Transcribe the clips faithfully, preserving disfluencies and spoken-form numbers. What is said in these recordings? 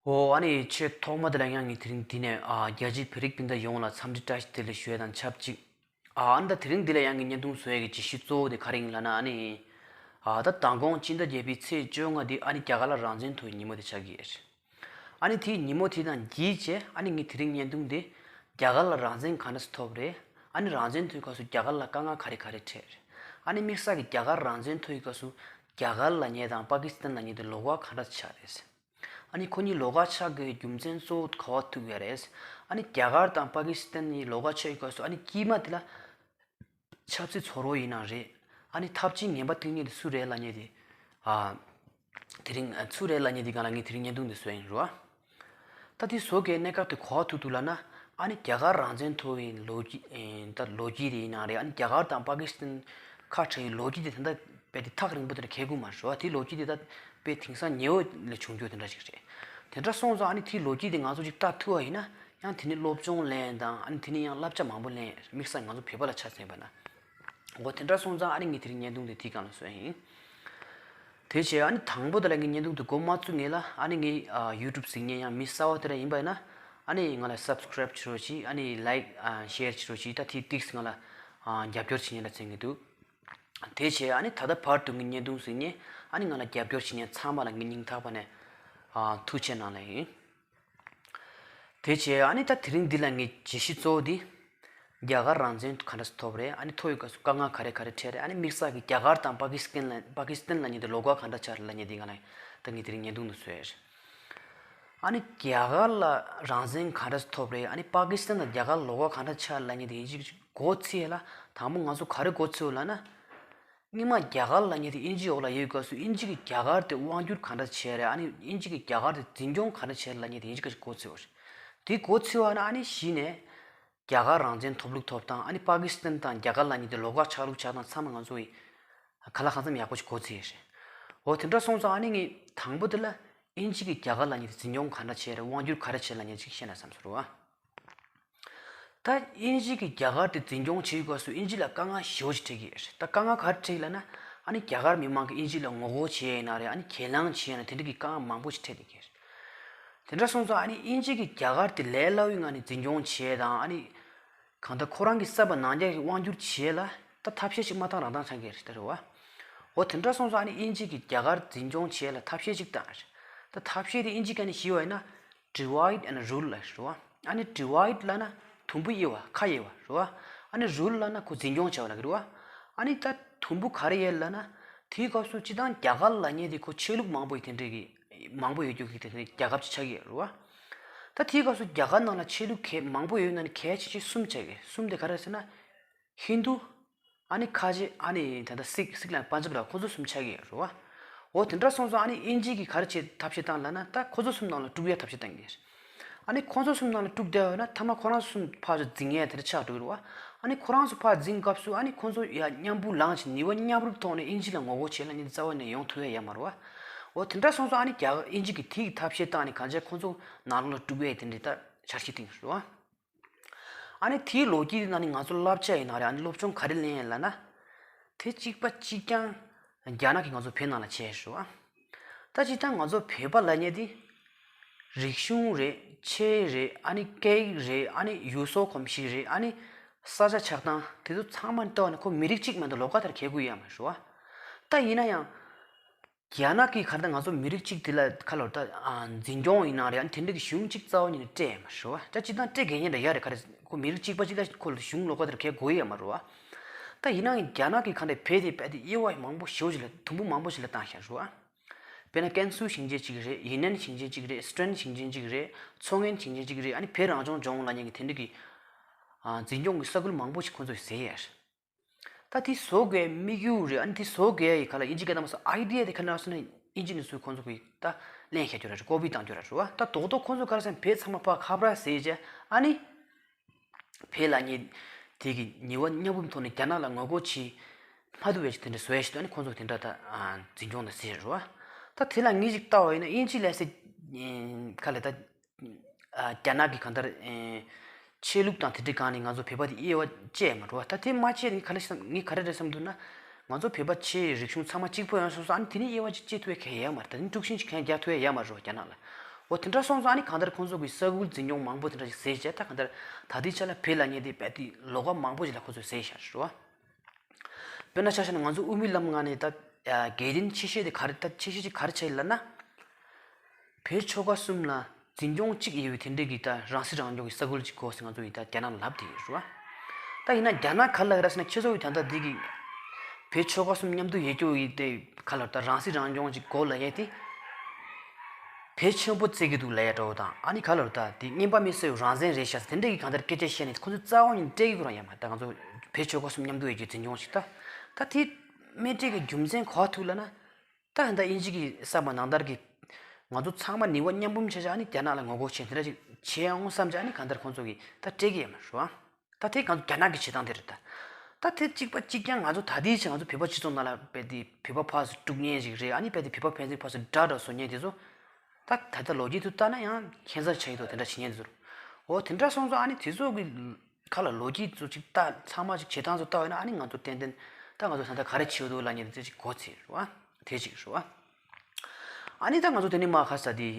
ཨོ་ཨ་ནི་ཆེས་ཐོག་མ་དེ་ལ་ཡང་ངས་དེ་རིང་འདི་ནས་ཨ་རྒྱ་ཆེའི་བོད་རིགས་སྤུན་ཟླ་ཡོངས་ལ་འཚམས་འདྲི་བཀྲ་ཤིས་བདེ་ལེགས་ཞུ་ཡ་དང་ཆབས་ཅིག་ཨ་ཨ་ནི་ད་དེ་རིང་འདི་ལ་ཡང་ངས་བརྙན་ཐུང་བཟོ་ཡ་གི་བརྗོད་གཞི་གཙོ་བོ་དེ་ག་རེ་ཡིན་ལབ་ན། ཨ་ནི་ཨ་ད་མདང་དགོང་སྤྱི་ཟླ་བརྒྱད་པའི་ཚེས་བཅོ་ལྔ་འདི་ཨ་ནི་རྒྱ་གར་ལ་རང་བཙན་ཐོབ་པའི་ཉིན་མོ་དེ་ཆགས་ཀྱི་ཡོད་རེད། ཨ་ནི་དེའི་ཉིན་མོ་དེ་དང་འདྲིས་བྱས་ཨ་ནི་ངས་དེ་རིང་བརྙན་ཐུང་འདི་རྒྱ་གར་ལ་རང་བཙན་གང་འདྲ་སེ་ཐོབ་རེད། ཨ་ནི་རང་བཙན་ཐོབ་པའི་སྐབས་སུ་རྒྱ་གར་ལ་དཀའ་ངལ་ག་རེ་ག་རེ་འཕྲད་རེད། ཨ་ནི་དམིགས་བསལ་གྱི་རྒྱ་གར་རང་བཙན་ཐོབ་པའི་སྐབས་སུ་རྒྱ་གར་ལབ་མཁན་དང་པ་ཀི་སི་ཐན་ལབ་མཁན་དེ་ལོགས་ཀ་ག་འདྲ་ཆགས་རེད། ཨ་ནི་ཁོ་གཉིས་ལོགས་ཀ་ཆགས་དགོས་རྒྱུ་མཚན་གཙོ་བོ་ག་པར་ཐུག་ཡོད་རེད། ཨ་ནི་རྒྱ་གར་དང་པ་ཀི་སི་ཐན་གཉིས་ལོགས་ཀ་ཆགས་ཡོད་སྐབས་སུ་ཨ་ནི་དཀྱིལ་མ་དེ་ལ་ཆབ་སྲིད་ཚོར་བ་ཡིན་ན་རེད། ཨ་ནི་ཐབས་ཇུས་ངན་པ་ཐུག་མཁན་དེ་སུ་རེད་ལབ་མཁན་དེ། ཨ། དེ་རིང་ཨ་སུ་རེད་ལབ་མཁན་དེ་སྒང་ལ་ངས་དེ་རིང་བརྙན་ཐུང་འདི་བཟོས་ཡིན་རོ། ད་དེ་བཟོ་དགོས་གནད་འགག་དེ་ག་པར་ཐུག་འདུག་ལབ་ན། ཨ་ནི་རྒྱ་གར་རང་བཙན་ཐོབ་པའི་ལོ་རྒྱུས་ཨེ་ད་ལོ་རྒྱུས་དེ་ཡིན་ན་རེད། ཨ་ནི་རྒྱ་གར་དང་པ་ཀི་སི་ཐན་ཁ་བྲལ་བའི་ལོ་རྒྱུས་དེ་ད་ལྟ་དཔེ་དེ་ཐག་རིང་པོ་དེ་འདྲ་འཁེལ་གི་མ་རེད་རོ། དེ་ལོ་རྒྱུས་དེ་ད་དཔེ་དེང་སང་ཉེ་བོ་ལས་བྱུང་རྒྱུ་དེ་འདྲ་ཞིག་རེད། དེ་འདྲ་སོང་ཙང་ཨ་ནི་དེའི་ལོ་རྒྱུས་དེ་ང་ཚོ་ཅིག་ལྟ་ཐུབ་པ་ཡིན་ན་ཡང་དེ་ནི་སློབ་སྦྱོང་ལེན་དང་ཨ་ནི་དེ་ནི་ཡང་བསླབ་བྱ་མང་པོ་ལེན། དམིགས་བསལ་ང་ཚོ་བོད་པ་ལ་ཆ་མཚོན་པ་ན། འོ་དེ་འདྲ་སོང་ཙང་ཨ་ནི་ངས་དེ་རིང་བརྙན་ཐུང་དེ་དེའི་སྒང་ལ་བཟོས་ཡིན། དེ་བྱས་ཨ་ནི་དང་པོ་དེ་ལ་ངས་བརྙན་ཐུང་དེ་འགོ་མ་བཙུགས་སྔོན་ལ་ཨ་ནི་ངའི་ཨ་ཡུ་ཊུབ་གཟིགས་མཁན་ཡང་མི་གསར་པ་དེ་འདྲ་ཡིན་པ་ཡིན་ན་ཨ་ནི་ང་ལ་སབ་སི་ཀ་རེབ་བྱེད་རོགས་གྱིས། ཨ་ནི་ལའིཀ་ཨ་ཤེར་བྱེད་རོགས་གྱིས། ད་དེ་ཏིག་སི་ང་ལ་ཨ་རྒྱབ་སྐྱོར་བྱེད་མཁན་ལ་མཚོན་གྱི་འདུག་དེ་བྱས་ཨ་ནི་ད་ལྟ་བར་དུ་ངའི་བརྙན་ཐུང་གཟིགས་མཁན་ཨ་ནི་ང་ལ་རྒྱབ་སྐྱོར་བྱེད་མཁན་ཚང་མ་ལ་ངའི་སྙིང་ཐག་པ་ནས་ཨ་ཐུགས་རྗེ་གནང་ལབ་ཡིན། དེ་བྱས་ཨ་ནི་ད་དེ་རིང་འདི་ལ་ངའི་བརྗོད་གཞི་གཙོ་བོ་འདི། རྒྱ་གར་རང་བཙན་ག་འདྲ་སེ་ཐོབ་རེད། ཨ་ནི་ཐོབ་ཡོད་སྐབས་སུ་དཀའ་ངལ་ག་རེ་ག་རེ་འཕྲད་རེད། ཨ་ནི་དམིགས་བསལ་གྱི་རྒྱ་གར་དང་པ་ཀི་སི་ཐན་ལ་པ་ཀི་སི་ཐན་ལབ་མཁན་དེ་ལོགས་ཀ་ག་འདྲ་ཆགས་རེད་ལབ་མཁན་དེ་སྒང་ལ་ད་ངས་དེ་རིང་བརྙན་ཐུང་དུ་བཟོས་རེད། ཨ་ནི་རྒྱ་གར་ལ་རང་བཙན་ག་འདྲ་སེ་ཐོབ་རེད། ཨ་ནི་པ་ཀི་སི་ཐན་དང་རྒྱ་གར་ལོགས་ཀ་ག་འདྲ་ཆགས་རེད་ལབ་མཁན་དེ་ཡིན་གཅིག་མགོ་ཚོས་ལ། དང་པོ་ང་ཚོ་ག་རེ་མགོ་ཚོས་ལབ་ན། སྔོན་མ་རྒྱ་གར་ལབ་མཁན་དེ་དབྱིན་ཇིའི་འོག་ལ་ཡོད་སྐབས་སུ་དབྱིན་ཇི་གིས་རྒྱ་གར་དེ་དབང་བསྒྱུར་ག་འདྲ་བྱས་རེད། ཨ་ནི་དབྱིན་ཇི་གིས་རྒྱ་གར་དེ་འཛིན་སྐྱོང་ག་འདྲ་བྱས་རེད་ལབ་མཁན་དེ་དབྱིན་ཇི་གིས་མགོ་ཚོས་པ་རེད། དེ་མགོ་ཚོས་པ་ན་ཨ་ནི་གཞི་ནས་རྒྱ་གར་རང་བཙན་ཐོབ་ལུགས་ཐོབ་སྟངས། ཨ་ནི་པ་ཀི་སི་ཐན་དང་རྒྱ་གར་ལབ་མཁན་དེ་ལོགས་ཀ་ཆགས་ལུགས་ཆགས་སྟངས་ཚང་མ་ང་ཚོ་ཡིས་ག་ལ་གང་འཚམ་ཡག་པོ་ཞིག་མགོ་ཚོས་ཡོད་རེད། འོ་དེ་འདྲ་སོང་ཙང་ཨ་ནི་ངས་དང་པོ་དེ་ལ་དབྱིན་ཇི་གིས་རྒྱ་གར་ལབ་མཁན་དེ་འཛིན་སྐྱོང་ག་འདྲ་བྱས་རེད། དབང་བསྒྱུར་ག་རེ་བྱས་ལབ་མཁན་ཅིག་བཤད་ན་བསམ་སོང་རེད་བ། ད་དབྱིན་ཇི་གིས་རྒྱ་གར་དེ་འཛིན་སྐྱོང་བྱེད་སྐབས་སུ་དབྱིན་ཇི་ལ་དཀའ་ངལ་ཞེ་པོ་ཅིག་འཕྲད་ཀྱི་ཡོད་རེད། ད་དཀའ་ངལ་ག་རེ་འཕྲད་ཀྱི་ལབ་ན། ཨ་ནི་རྒྱ་གར་མི་མང་གིས་དབྱིན་ཇི་ལ་ངོ་རྒོལ་བྱེད་ཡ་ཡིན་ན་རེད། ཨ་ནི་གྱེན་ལངས་བྱེད་ཡ་ཡིན་ན་དེ་འདྲ་གི་དཀའ་ངལ་མང་པོ་ཞིག་འཕྲད་བསྡད་ཀྱི་ཡོད་རེད། དེ་འདྲ་སོང་ཙང་ཨ་ནི་དབྱིན་ཇི་གིས་རྒྱ་གར་དེ་ལས་སླ་བོའི་ངང་ནས་འཛིན་སྐྱོང་བྱེད་ཡ་དང་། ཨ་ནི་གང་ལྟར་ཁོ་རང་གི་བསམ་པ་ནང་བཞིན་གྱི་དབང་བསྒྱུར་བྱེད་ཡ་ལ་ད་ཐབས་ཤེས་ཤིག་མ་བཏང་རང་བཏང་ཆགས་ཀྱི་རེད། ད་རེད་བ། འོ་དེ་འདྲ་སོང་ཙང་ཨ་ནི་དབྱིན་ཇི་གིས་རྒྱ་གར་འཛིན་སྐྱོང་བྱེད་ཡ་ལ་ཐབས་ཤེས་ཤིག་བཏང་རེད། ད་ཐབས་ཤེས་དེ་དབྱིན་ཇི་སྒང་ནས་ཞུས་པ་ཡིན་ན། Divide and rule ལབ་རེད་བ། ཨ་ནི་divide ལབ་ན་དུམ་བུ་དབྱེ་བ། ཁ་དབྱེ་བ་རེད་བ། ཨ་ནི་rule ལབ་ན་ཁོ་འཛིན་སྐྱོང་བྱ་བ་ལབ་ཀྱི་རེད་བ། ཨ་ནི་ད་དུམ་བུ་ག་རེ་དབྱེ་ལབ་ན། དེའི་སྐབས་སུ་སྤྱིར་བཏང་རྒྱ་གར་ལབ་མཁན་དེ་ཁོ་ཆོས་ལུགས་མང་པོ་ཡི་དེ་འདྲས་ཀྱི་མང་པོ་ཡོད་རྒྱུ་གི་དེ་འདྲའི་རྒྱལ་ཁབ་ཅིག་ཆགས་ཀྱི་ཡོད་རེད་བ། ད་དེའི་སྐབས་སུ་རྒྱ་གར་ནང་ལ་ཆོས་ལུགས་གལ་མང་པོ་ཡོད་ནང་ནས་གལ་ཆེ་ཆེ་གསུམ་ཆགས་ཀྱི་རེད། གསུམ་དེ་ག་རེ་ཟེར་ན། ཧིན་དུ། ཨ་ནི་ཁ་ཆེ། ཨ་ནི་ད་ལྟ་སིག་སིག་ལབ་པན་ཇབ་ལ་ཁོ་ཚོ་གསུམ་ཆགས་ཀྱི་ཡོད་རེད་བ། འོ་དེ་འདྲ་སོང་ཙང་ཨ་ནི་དབྱིན་ཇི་གིས་ག་རེ་བྱེད་ཐབས་ཤེས་བཏང་ལབ་ན། ད་ཁོ་ཚོ་གསུམ་ནང་ལ་དཀྲུག་ཡ་ཐབས་ཤེས་བཏང་གི་རེད། ཨ་ནི་ཁོ་ཚོ་གསུམ་ནང་ལ་དཀྲུག་བསྡད་པ་ཡོད་ན་མཐའ་མ་ཁོ་རང་གསུམ་ཕར་ཚུར་འཛིང་ཡ་དེ་འདྲ་ཆགས་འགྲོ་གི་རེད་བ། ཨ་ནི་ཁོ་རང་ཚོ་ཕར་འཛིང་སྐབས་སུ་ཨ་ནི་ཁོ་ཚོ་ཡ་མཉམ་སྦུག་ལངས་བྱས་ནུས་པ་མཉམ་རུབ་ཐོག་ནས་དབྱིན་ཇི་ལ་ངོ་རྒོལ་བྱེད་ལབ་མཁན་དེ་རྩ་བ་ནས་ཡོང་ཐུབ་ཡ་ཡོད་མ་རེད་བ། འོ་དེ་འདྲ་སོང་ཙང་ཨ་ནི་རྒྱ་དབྱིན་ཇི་གིས་དེ་གི་ཐབས་ཤེས་བཏང་ནས་གང་བྱས་ཁོ་ཚོ་ནང་ལོགས་ལ་དཀྲུག་ཡ་དེ་འདྲའི་ད་འཆར་གཞི་བཏིང་ཡོད་རེད་བ། ཨ་ནི་དེའི་ལོ་རྒྱུས་དེ་ནང་ནས་ང་ཚོ་བསླབ་བྱ་ཡིན་ན་རེད། ཨ་ནི་སློབ་སྦྱོང་ག་རེ་ལེན་ཡིན་ལབ་ན། དེ་གཅིག་པ་གཅིག་རྐྱང་རྒྱ་ནག་གིས་ང་ཚོ་བོད་ནང་ལ་བྱས་ཤག་ཨ། ད་སྤྱིར་བཏང་ང་ཚོ་བོད་པ་ལབ་མཁན་དེ་རིག་གཞུང་རེད། ཆོས་རེད། ཨ་ནི་སྐད་ཡིག་རེད། ཨ་ནི་ཡུལ་སྲོལ་གོམས་གཤིས་རེད། ཨ་ནི་ས་ཆ་ཆགས་སྟངས་དེ་ཚོ་ཚང་མ་ལྟ་བ་ན་ཁོ་མི་རིགས་གཅིག་མ་གཏོགས་ལོགས་ཀ་དེར་འགལ་གྱི་ཡོད་མ་རེད་བ། ད་ཡིན་ན་ཡང་། རྒྱ་ནག་གིས་ག་རེ་ད་ང་ཚོ་མི་རིགས་གཅིག་དེ་ལ་ཁ་ལོ་ད་ཨ་འཛིན་སྐྱོང་ཡིན་ན་རེད། ཨ་ནི་དེ་འདྲ་གི་གཞུང་གཅིག་རྩ་བ་ཉིད་ནས་སྤྲད་ཡོད་མ་རེད་བ། ད་སྤྱིར་བཏང་སྤྲད་དགོས་མཁན་འདྲ་ཡོད་རེད། ག་རེ་ཁོ་མི་རིགས་གཅིག་པ་གཅིག་ལ་ཁོ་ལ་གཞུང་ལོགས་ཀ་དེར་འགལ་དགོས་ཡོད་མ་རེད་བ། ད་ཡིན་ནའང་རྒྱ་ནག་གིས་ག་འདྲ་བོད་དེ་རྦད་དེ་དབྱེ་བ་མང་པོ་ཞེ་པོ་ཅིག་ལ་དུམ་བུ་མང་པོ་ཞིག་ལ་བཏང་བཞག་རེད་བ། དཔེར་ན་ཀན་སུའུ་ཞིང་ཆེན་གཅིག་རེད། ཡི་ནན་ཞིང་ཆེན་གཅིག་རེད། སི་ཁྲོན་ཞིང་ཆེན་གཅིག་རེད། མཚོ་སྔོན་ཞིང་ཆེན་གཅིག་རེད། ཨ་ནི་བོད་རང་སྐྱོང་ལྗོངས་ལབ་མཁན་གྱི་དེ་འདྲ་གི་ཨ་འཛིན་སྐྱོང་གི་ས་ཁུལ་མང་པོ་ཞིག་ཁོ་ཚོས་ཟེར་ཡ་རེད། ད་དེ་བཟོ་དགོས་དམིགས་ཡུལ་རེད། ཨ་ནི་དེ་བཟོ་དགོས་ཡ་ཡི་ག་ལ་དབྱིན་ཇི་སྐད་དང་མ་སོ་ཨའི་ཌི་ཡ་དེ་ག་ནས་སོང་ན་དབྱིན་ཇི་ནས་སུས་ཁོང་ཚོ་གི་ད་ལན་བཤད་རྒྱུ་ར་རེད། ཀོ་པི་བཏང་རྒྱུ་ར་རེད་བ། ད་རྡོག་རྡོག་ཁོང་ཚོ་ག་རེ་ཟེར་ན་བོད་ཚང་མ་ཕར་ཁ་པར་ཟེར་བྱས་ཨ་ནི་བོད་ལ་ཉེ་དེ་གི་ཉེ་བ་མཉམ་སྤུངས་ཐོག་ནས་རྒྱ་ནག་ལ་ངོ་རྒོལ་བྱེད་མ་ཐུབ་པའི་དེ་འདྲ་བཟོ་ཡ་ཞིག་འདུག་ཨ་ནི་ཁོང་ཚོ་དེ་འདྲ་ད་འཛིན་སྐྱོང་དང་ཟེར་རེད་བ། ད་དེ་ལ་ངས་ཅིག་ལྟ་བ་ཡིན་ན་དབྱིན་ཇི་ལས་སེ་ག་ལ་ད། ཨ་རྒྱ་ནག་གི་གང་ལྟར་ཨེ་ཆོས་ལུགས་དང་དེ་འདྲའི་སྒང་ནས་ང་ཚོ་བོད་པ་དེ་དབྱེ་བ་བཅད་མ་འགྲོ་བ། ད་དེ་མ་བཅད་ནས་ག་ལ་བསམ་ངས་ག་རེ་རེད་བསམ་འདུག་ན། ང་ཚོ་བོད་པ་ཆོས་རིག་གཞུང་ཚང་མ་གཅིག་པོ་ཡོང་སོང་སོང་། ཨ་ནི་དེ་ནས་དབྱེ་བ་ཅིག་བཅད་ཐུབ་ཡ་གང་ཡང་ཡོད་མ་རེད། ད་ནི་དཀྲུག་ཤིང་ཅིག་གང་ཡང་རྒྱག་ཐུབ་ཡ་ཡོད་མ་རེད་རྒྱ་ནག་ལ། འོ་དེ་འདྲ་སོང་ཙང་ཨ་ནི་གང་ལྟར་ཁོང་ཚོ་གི་ས་ཁུལ་འཛིན་སྐྱོང་མང་པོ་དེ་འདྲ་ཞིག་བཟོས་བྱས། ད་གང་ལྟར་ད་ལྟའི་ཆ་ལ་བོད་ལབ་མཁན་དེ་རྦད་དེ་ལོགས་ཀ་མང་པོ་ཞིག་ལ་ཁོང་ཚོས་བཟོས་བཞག་རེད་བ། དཔེར་ན་ཆ་བཞག་ན་ང་ཚོ་དབུ་མའི་ལམ་ནང་ནས་ད་དགེ་རྒན་ཆེ་ཤོས་དེ་ག་རེ། ད་ཆེ་ཤོས་ཅིག་ག་རེ་བྱས་ལབ་ན། བོད་ཆོལ་ཁ་གསུམ་ལ་འཛིན་སྐྱོང་གཅིག་ཡོད་པའི་དེ་འདྲའི་གི་ད་རང་སྲིད་རང་སྐྱོང་གི་ས་ཁུལ་ཅིག་དགོས་ཟེར་ང་ཚོ་ཡིས་ད་རྒྱ་ནག་ལ་ལབ་བསྡད་ཡོད་རེད་བ། ད་ཡིན་ན་རྒྱ་ནག་ག་ལ་ར་ཟེར་ན། ཁྱེད་ཚོ་ཡིས་ད་ལྟ་འདི་གི་བོད་ཆོལ་ཁ་གསུམ་མཉམ་དུ་ཡོད་རྒྱུ་ཡིན་ཏེ་ག་ལ་ད་རང་སྲིད་རང་སྐྱོང་ཅིག་དགོས་ལབ་ཡས་དེ། བོད་ཆེན་པོ་བརྩི་གི་འདུག་ལབ་ཡ་འདྲ་བོ་དང་། ཨ་ནི་ག་ལ་ད་དེ་རྔན་པ་མི་གསོད་རང་བཙན་རེད་ཤག་ཟེར་དེ་འདྲ་གི་གང་ལྟར་སྐད་ཆ་བཤད་ནས་ཁོ་ཚོ་རྩ་བ་ཉིད་སྤྲད་གི་ཁོ་རང་ཡ་མ། ད་ང་ཚོ་བོད་ཆོལ་ཁ་གསུམ་མཉམ་དུ་ཡོད་རྒྱུ་འཛིན་སྐྱོང་ཞིག་ད། ད་དེ་མི་སྤྲད་གི་རྒྱུ་མཚན་ག་ཐུག་ལབ་ན། ད་ད་དབྱིན་ཇི་གི་བསམ་པ་ནང་ལྟར་གི་ང་ཚོ་ཚང་མ་ནུས་པ་མཉམ་སྤུངས་བྱས་བྱས་ཨ་ནི་རྒྱ་ནག་ལ་ངོ་རྒོལ་བྱས་དེ་འདྲ་ཅིག་བྱས་འོང་བསམ་བྱས། ཨ་ནི་གང་ལྟར་ཁོང་ཚོ་གི་ད་སྤྲད་གི་ཡ་མ་རེད་བ། ད་དེ་གང་རྒྱ་ནག་གི་བྱེད་སྟངས་དེ་རེད་ད། ད་དེ་གཅིག་པ་གཅིག་རྐྱང་ང་ཚོ་ད་ལྟའི་ཆ་ང་ཚོ་བོད་པ་སྤྱི་ཚོགས་ནང་ལ་རྦད་དེ་བོད་པ་ཕར་ཚུར་དཀྲུག་མཁན་ཞིག་རེད། ཨ་ནི་རྦད་དེ་བོད་པ་ཕན་ཚུན་ཕར་ཚུར་དགྲ་འདྲ་བཟོ་མཁན་དེ་ཚོ། ད་ད་ལྟ་ལོ་རྒྱུས་དུ་བལྟས་ན་ཡང་ཁྱད་མཚར་ཆགས་ཀྱི་འདུག་དེ་འདྲ་བྱེད་མཁན་དེ་ཚོར། འོ་དེ་འདྲ་སོང་ཙང་ཨ་ནི་དེ་ཚོ་གི་ཁ་ལ་ལོ་རྒྱུས་ཚོ་ཅིག་ལྟ། ཚང་མ་ཅིག་བྱེད་སྟངས་ཚོ་ལྟ་བས་ན་ཨ་ནི་ང་ཚོ་ཏན་ཏན་ད་ང་ཚོ་ད་ལྟ་ག་རེ་བྱེད་འདུག་ལབ་མཁན་དེ་ཚོ་ཅིག་གོ་ཚེ་རེད་བ། དེ་ཅིག་རེད་བ། ཨ་ནི་ད་ང་ཚོ་དེ་ནས་མར་ཁ་ས་དེ།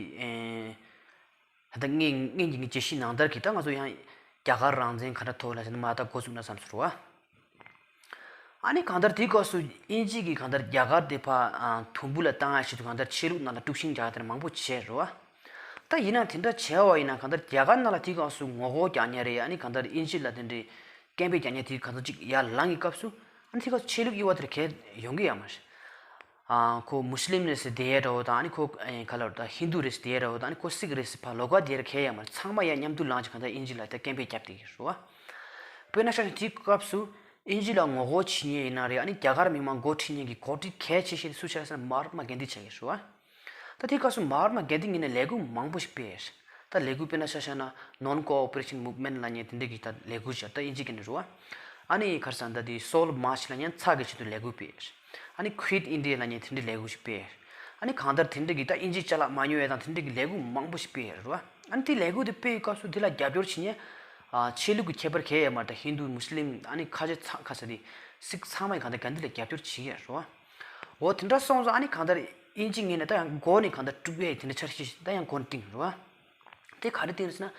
ད་ལྟ་ངས་ངས་ཀྱི་ངའི་བརྗོད་གཞི་ནང་ལྟར་གྱི་ད་ང་ཚོ་ཡང་རྒྱ་གར་རང་བཙན་ག་འདྲ་ཐོབ་ལ་ཟེར་ན་མར་ད་འགོ་བཙུགས་ན་བསམ་སོང་བ། ཨ་ནི་གང་ལྟར་དེའི་སྐབས་སུ་དབྱིན་ཇི་གིས་གང་ལྟར་རྒྱ་གར་དེ་ཕར་དུམ་བུ་ལ་བཏང་ཡ་ཆེད་དུ་གང་ལྟར་ཆོས་ལུགས་ནང་ལ་དཀྲུག་ཤིང་རྒྱག་དེ་མང་པོ་བྱས་རེད་བ། ད་ཡིན་ན་དེ་འདྲ་བྱས་པ་ཡིན་ན་གང་ལྟར་རྒྱ་གར་ནང་ལ་དེའི་སྐབས་སུ་ངོ་རྒོལ་རྒྱག་མཁན་རེད། ཨ་ནི་གང་ལྟར་དབྱིན་ཇི་ལ་དེ་འདྲའི་སྐད་འབོད་རྒྱག་མཁན་དེ་གང་ལྟར་ཅིག་ཡར་ལངས་ཀྱི་སྐབས་སུ། ཨ་ནི་དེའི་སྐབས་སུ་ཆོས་ལུགས་དབྱེ་བ་དེ་གས་ཡོང་གི་ཡོད་མ་རེད། ཨ་ཁོ་མུ་སི་ལིམ་རེད་ཟེར་བསྡད་ཡས་འདྲ་བོ་དང་། ཨ་ནི་ཁོ་ཨེ་ག་ལབ་ད་ཧིན་དུ་རེད་ཟེར་བསྡད་ཡས་འདྲ་བོ་དང་། ཨ་ནི་ཁོ་སིག་རེད་ཟེར་ཕར་ལོགས་ཀ་དེ་ར་གས་ཡོད་མ་རེད། ཚང་མ་ཡར་མཉམ་དུ་ལངས་ཅིག་གང་ལྟར་དབྱིན་ཇི་ལ་ད་སྐད་འབོད་རྒྱབ་བསྡད་ཀྱི་རེད་བ། དཔེར་ན་ཆ་བཞག་དེའི་སྐབས་སུ་དབྱིན་ཇི་ལ་ངོ་རྒོལ་བྱེད་མཁན་ཡིན་ན་རེད། ཨ་ནི་རྒྱ་གར་མི་མང་འགོ་ཁྲིད་མཁན་གྱི་འགོ་ཁྲིད་གལ་ཆེ་ཤོས་དེ་སུ་ཆགས་ཟེར་ན་མ་ཧཱ་ཏ་མ་གྷན་དྷི་ཆགས་ཀྱི་རེད་བ། ད་དེའི་སྐབས་སུ་མ་ཧཱ་ཏ་མ་གྷན་དྷི་ངོས་ནས་ལས་འགུལ་མང་པོ་ཞིག་སྤེལ། ད་ལས་འགུལ་དཔེར་ན་ཆ་བཞག་ན་Non Cooperation Movement ལབ་མཁན་དེ་འདྲ་གི་ད་ལས་འགུལ་ཞིག་ད་དབྱིན་ཇི་སྐད་ནས་རེད་བ། ཨ་ནི་ག་རེ་ཟེར་ན་ད་དེ་Soul March ལབ་མཁན་ཚྭ་གི་ཆེད་དུ་ལས་འགུལ་སྤེལ། ཨ་ནི་Quit India ལབ་མཁན་དེ་འདྲའི་ལས་འགུལ་ཞིག་སྤེལ། ཨ་ནི་གང་ལྟར་དེ་འདྲ་གི་ད་དབྱིན་ཇིའི་ཅ་ལག་མ་ཉོ་ཡས་དང་དེ་འདྲ་གི་ལས་འགུལ་མང་པོ་ཞིག་སྤེལ་རེད་བ། ཨ་ནི་དེ་ལས་འགུལ་དེ་སྤེལ་བའི་སྐབས་སུ་དེ་ལ་རྒྱབ་སྐྱོར་བྱེད་མཁན་ཨ་ཆོས་ལུགས་ཀྱི་ཁྱད་པར་གང་ཡང་མེད་པར་ད་ཧིན་དུ་མུ་སི་ལིམ་ཨ་ནི་ཁ་ཆེ་ཚ་ཁ་ས་དེ་སིག་ཚང་མ་གང་ལྟར་གྷན་དྷི་ལ་རྒྱབ་སྐྱོར་བྱེད་ཀྱི་རེད་བ། འོ་དེ་འདྲ་སོང་ཙང་ཨ་ནི་གང་ལྟར་དབྱིན་ཇི་ངོས་ནས་ད་ཡང་མགོ་ནས་གང་ལྟར་དཀྲུག་ཡས་དེ་འདྲ་འཆར་གཞི་ཞིག་ད་ཡང་མགོ་ནས་བཏིང་རེད་བ། དེ་ག་རེ་བཏིང་རེད་ཟེར་ན།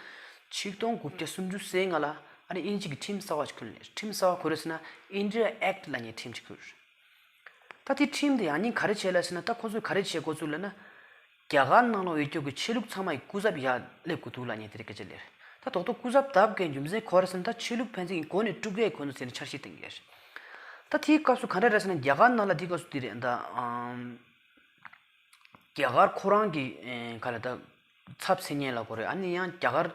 ཆིག་སྟོང་དགུ་བརྒྱ་སུམ་ཅུ་སོ་ལྔ་ལ་ཨ་ནི་དབྱིན་ཇི་གི་ཁྲིམས་གསར་བ་ཞིག་བཀོད་ལེ། ཁྲིམས་གསར་བ་བཀོད་རེད་ཟེར་ན་India Act ལབ་མཁན་ཁྲིམས་ཅིག་བཀོད་རེད། ད་དེ་ཁྲིམས་དེ་ཡང་སྙིང་ག་རེ་བྱས་ལ་ཟེར་ན། ད་ཁོ་ཚོས་ག་རེ་བྱས་འགོ་བཙུགས་ལབ་ན། རྒྱ་གར་ནང་ལ་ཡོད་རྒྱུ་གི་ཆོས་ལུགས་ཚང་མ་ཡི་སྐུ་ཚབ་ཡར་སླེབས་དགོས་འདུག་ལབ་མཁན་དེ་རེད་སྐད་ཆ་ལེ། ད་རྡོག་རྡོག་སྐུ་ཚབ་བསྡུ་དགོས་རྒྱུ་མཚན་ག་རེ་ཟེར་ན། ད་ཆོས་ལུགས་ཕན་ཚུན་གྱི་མགོ་ནས་དཀྲུག་ཡས་ཁོ་ཚོ་ཟེར་ནས་འཆར་གཞི་བཏིང་གི་རེད། ད་དེའི་སྐབས་སུ་ག་འདྲ་རེད་ཟེར་ན། རྒྱ་གར་ནང་ལ་དེའི་སྐབས་སུ་དེ་རེད་ད། ཨམ། རྒྱ་གར་ཁོ་རང་གི་ཨེ་ག་ལ་ད་ཚབ་མཚོན་མཁན་ལབ་དགོས་རེད། ཨ་ནི་ཡང་རྒྱ་གར་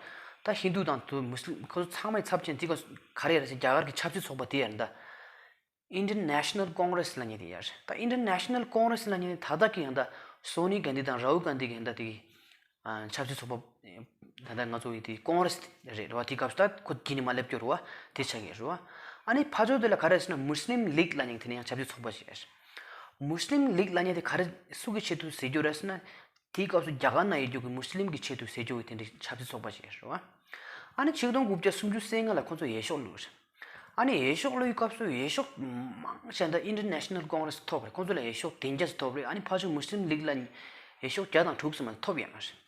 ད་ཧིན་དུ་དང་དུ་མུ་སི་ལིམ་ཁོ་ཚོ་ཚང་མའི་ཚབ་མཚོན་དེ་ག་ག་རེ་རེད་ཟེར། རྒྱ་གར་གྱི་ཆབ་སྲིད་ཚོགས་པ་དེ་ཡང་ད་Indian National Congress ལབ་མཁན་དེ་ཡང་རེད། ད་Indian National Congress ལབ་མཁན་དེ་ད་ལྟ་གི་ཡང་ད་སོ་ནི་གྷན་དྷི་དང་ར་ཧུལ་གྷན་དྷི་གི་ཡང་ད་དེ་གི་ཨ་ཆབ་སྲིད་ཚོགས་པ་ད་ལྟ་ང་ཚོ་ཡི་དེ་ཀོང་རེ་སི་རེད་བ། དེ་སྐབས་སུ་ད་ཁོ་དཀྱིལ་ནས་མར་སླེབས་རྒྱུ་རེད་བ། དེ་ཆགས་ཀྱི་རེད་བ། ཨ་ནི་ཕར་ཕྱོགས་དེ་ལ་ག་རེ་ཟེར་ན་མུ་སི་ལིམ་ལིག་ལབ་མཁན་དེ་ནས་ཡང་ཆབ་སྲིད་ཚོགས་པ་ཞིག་རེད། མུ་སི་ལིམ་ལིག་ལབ་མཁན་དེ་ག་རེ་སུ་གི་ཆེད་དུ་ཟེར་རྒྱུ་རེད་ཟེར་ན། དེའི་སྐབས་སུ་རྒྱ་གར་ནང་ཡོད་རྒྱུ་གི་མུ་སི་ལིམ་གི་ཆེད་དུ་ཟེར་རྒྱུ་གི་དེ་འདྲའི་ཆབ་སྲིད་ཚོགས་པ་ཞིག་རེད་བ། ཨ་ནི་ཆིག་སྟོང་དགུ་བརྒྱ་སུམ་ཅུ་སོ་ལྔ་ལ་ཁོ་ཚོ་འོས་ཤོག་བླུགས་རེད། ཨ་ནི་འོས་ཤོག་བླུགས་པའི་སྐབས་སུ་འོས་ཤོག་མང་ཆེ་ད་Indian National Congress ཐོབ་རེད། ཁོ་ཚོ་ལ་འོས་ཤོག་བདུན་བརྒྱ་ཙམ་ཐོབ་རེད། ཨ་ནི་ཕར་ཕྱོགས་མུ་སི་ལིམ་ལིག་ལ་འོས་ཤོག་བརྒྱ་དང་དྲུག་ཙམ་མ་ཐོབ་ཡོད་མ་རེད།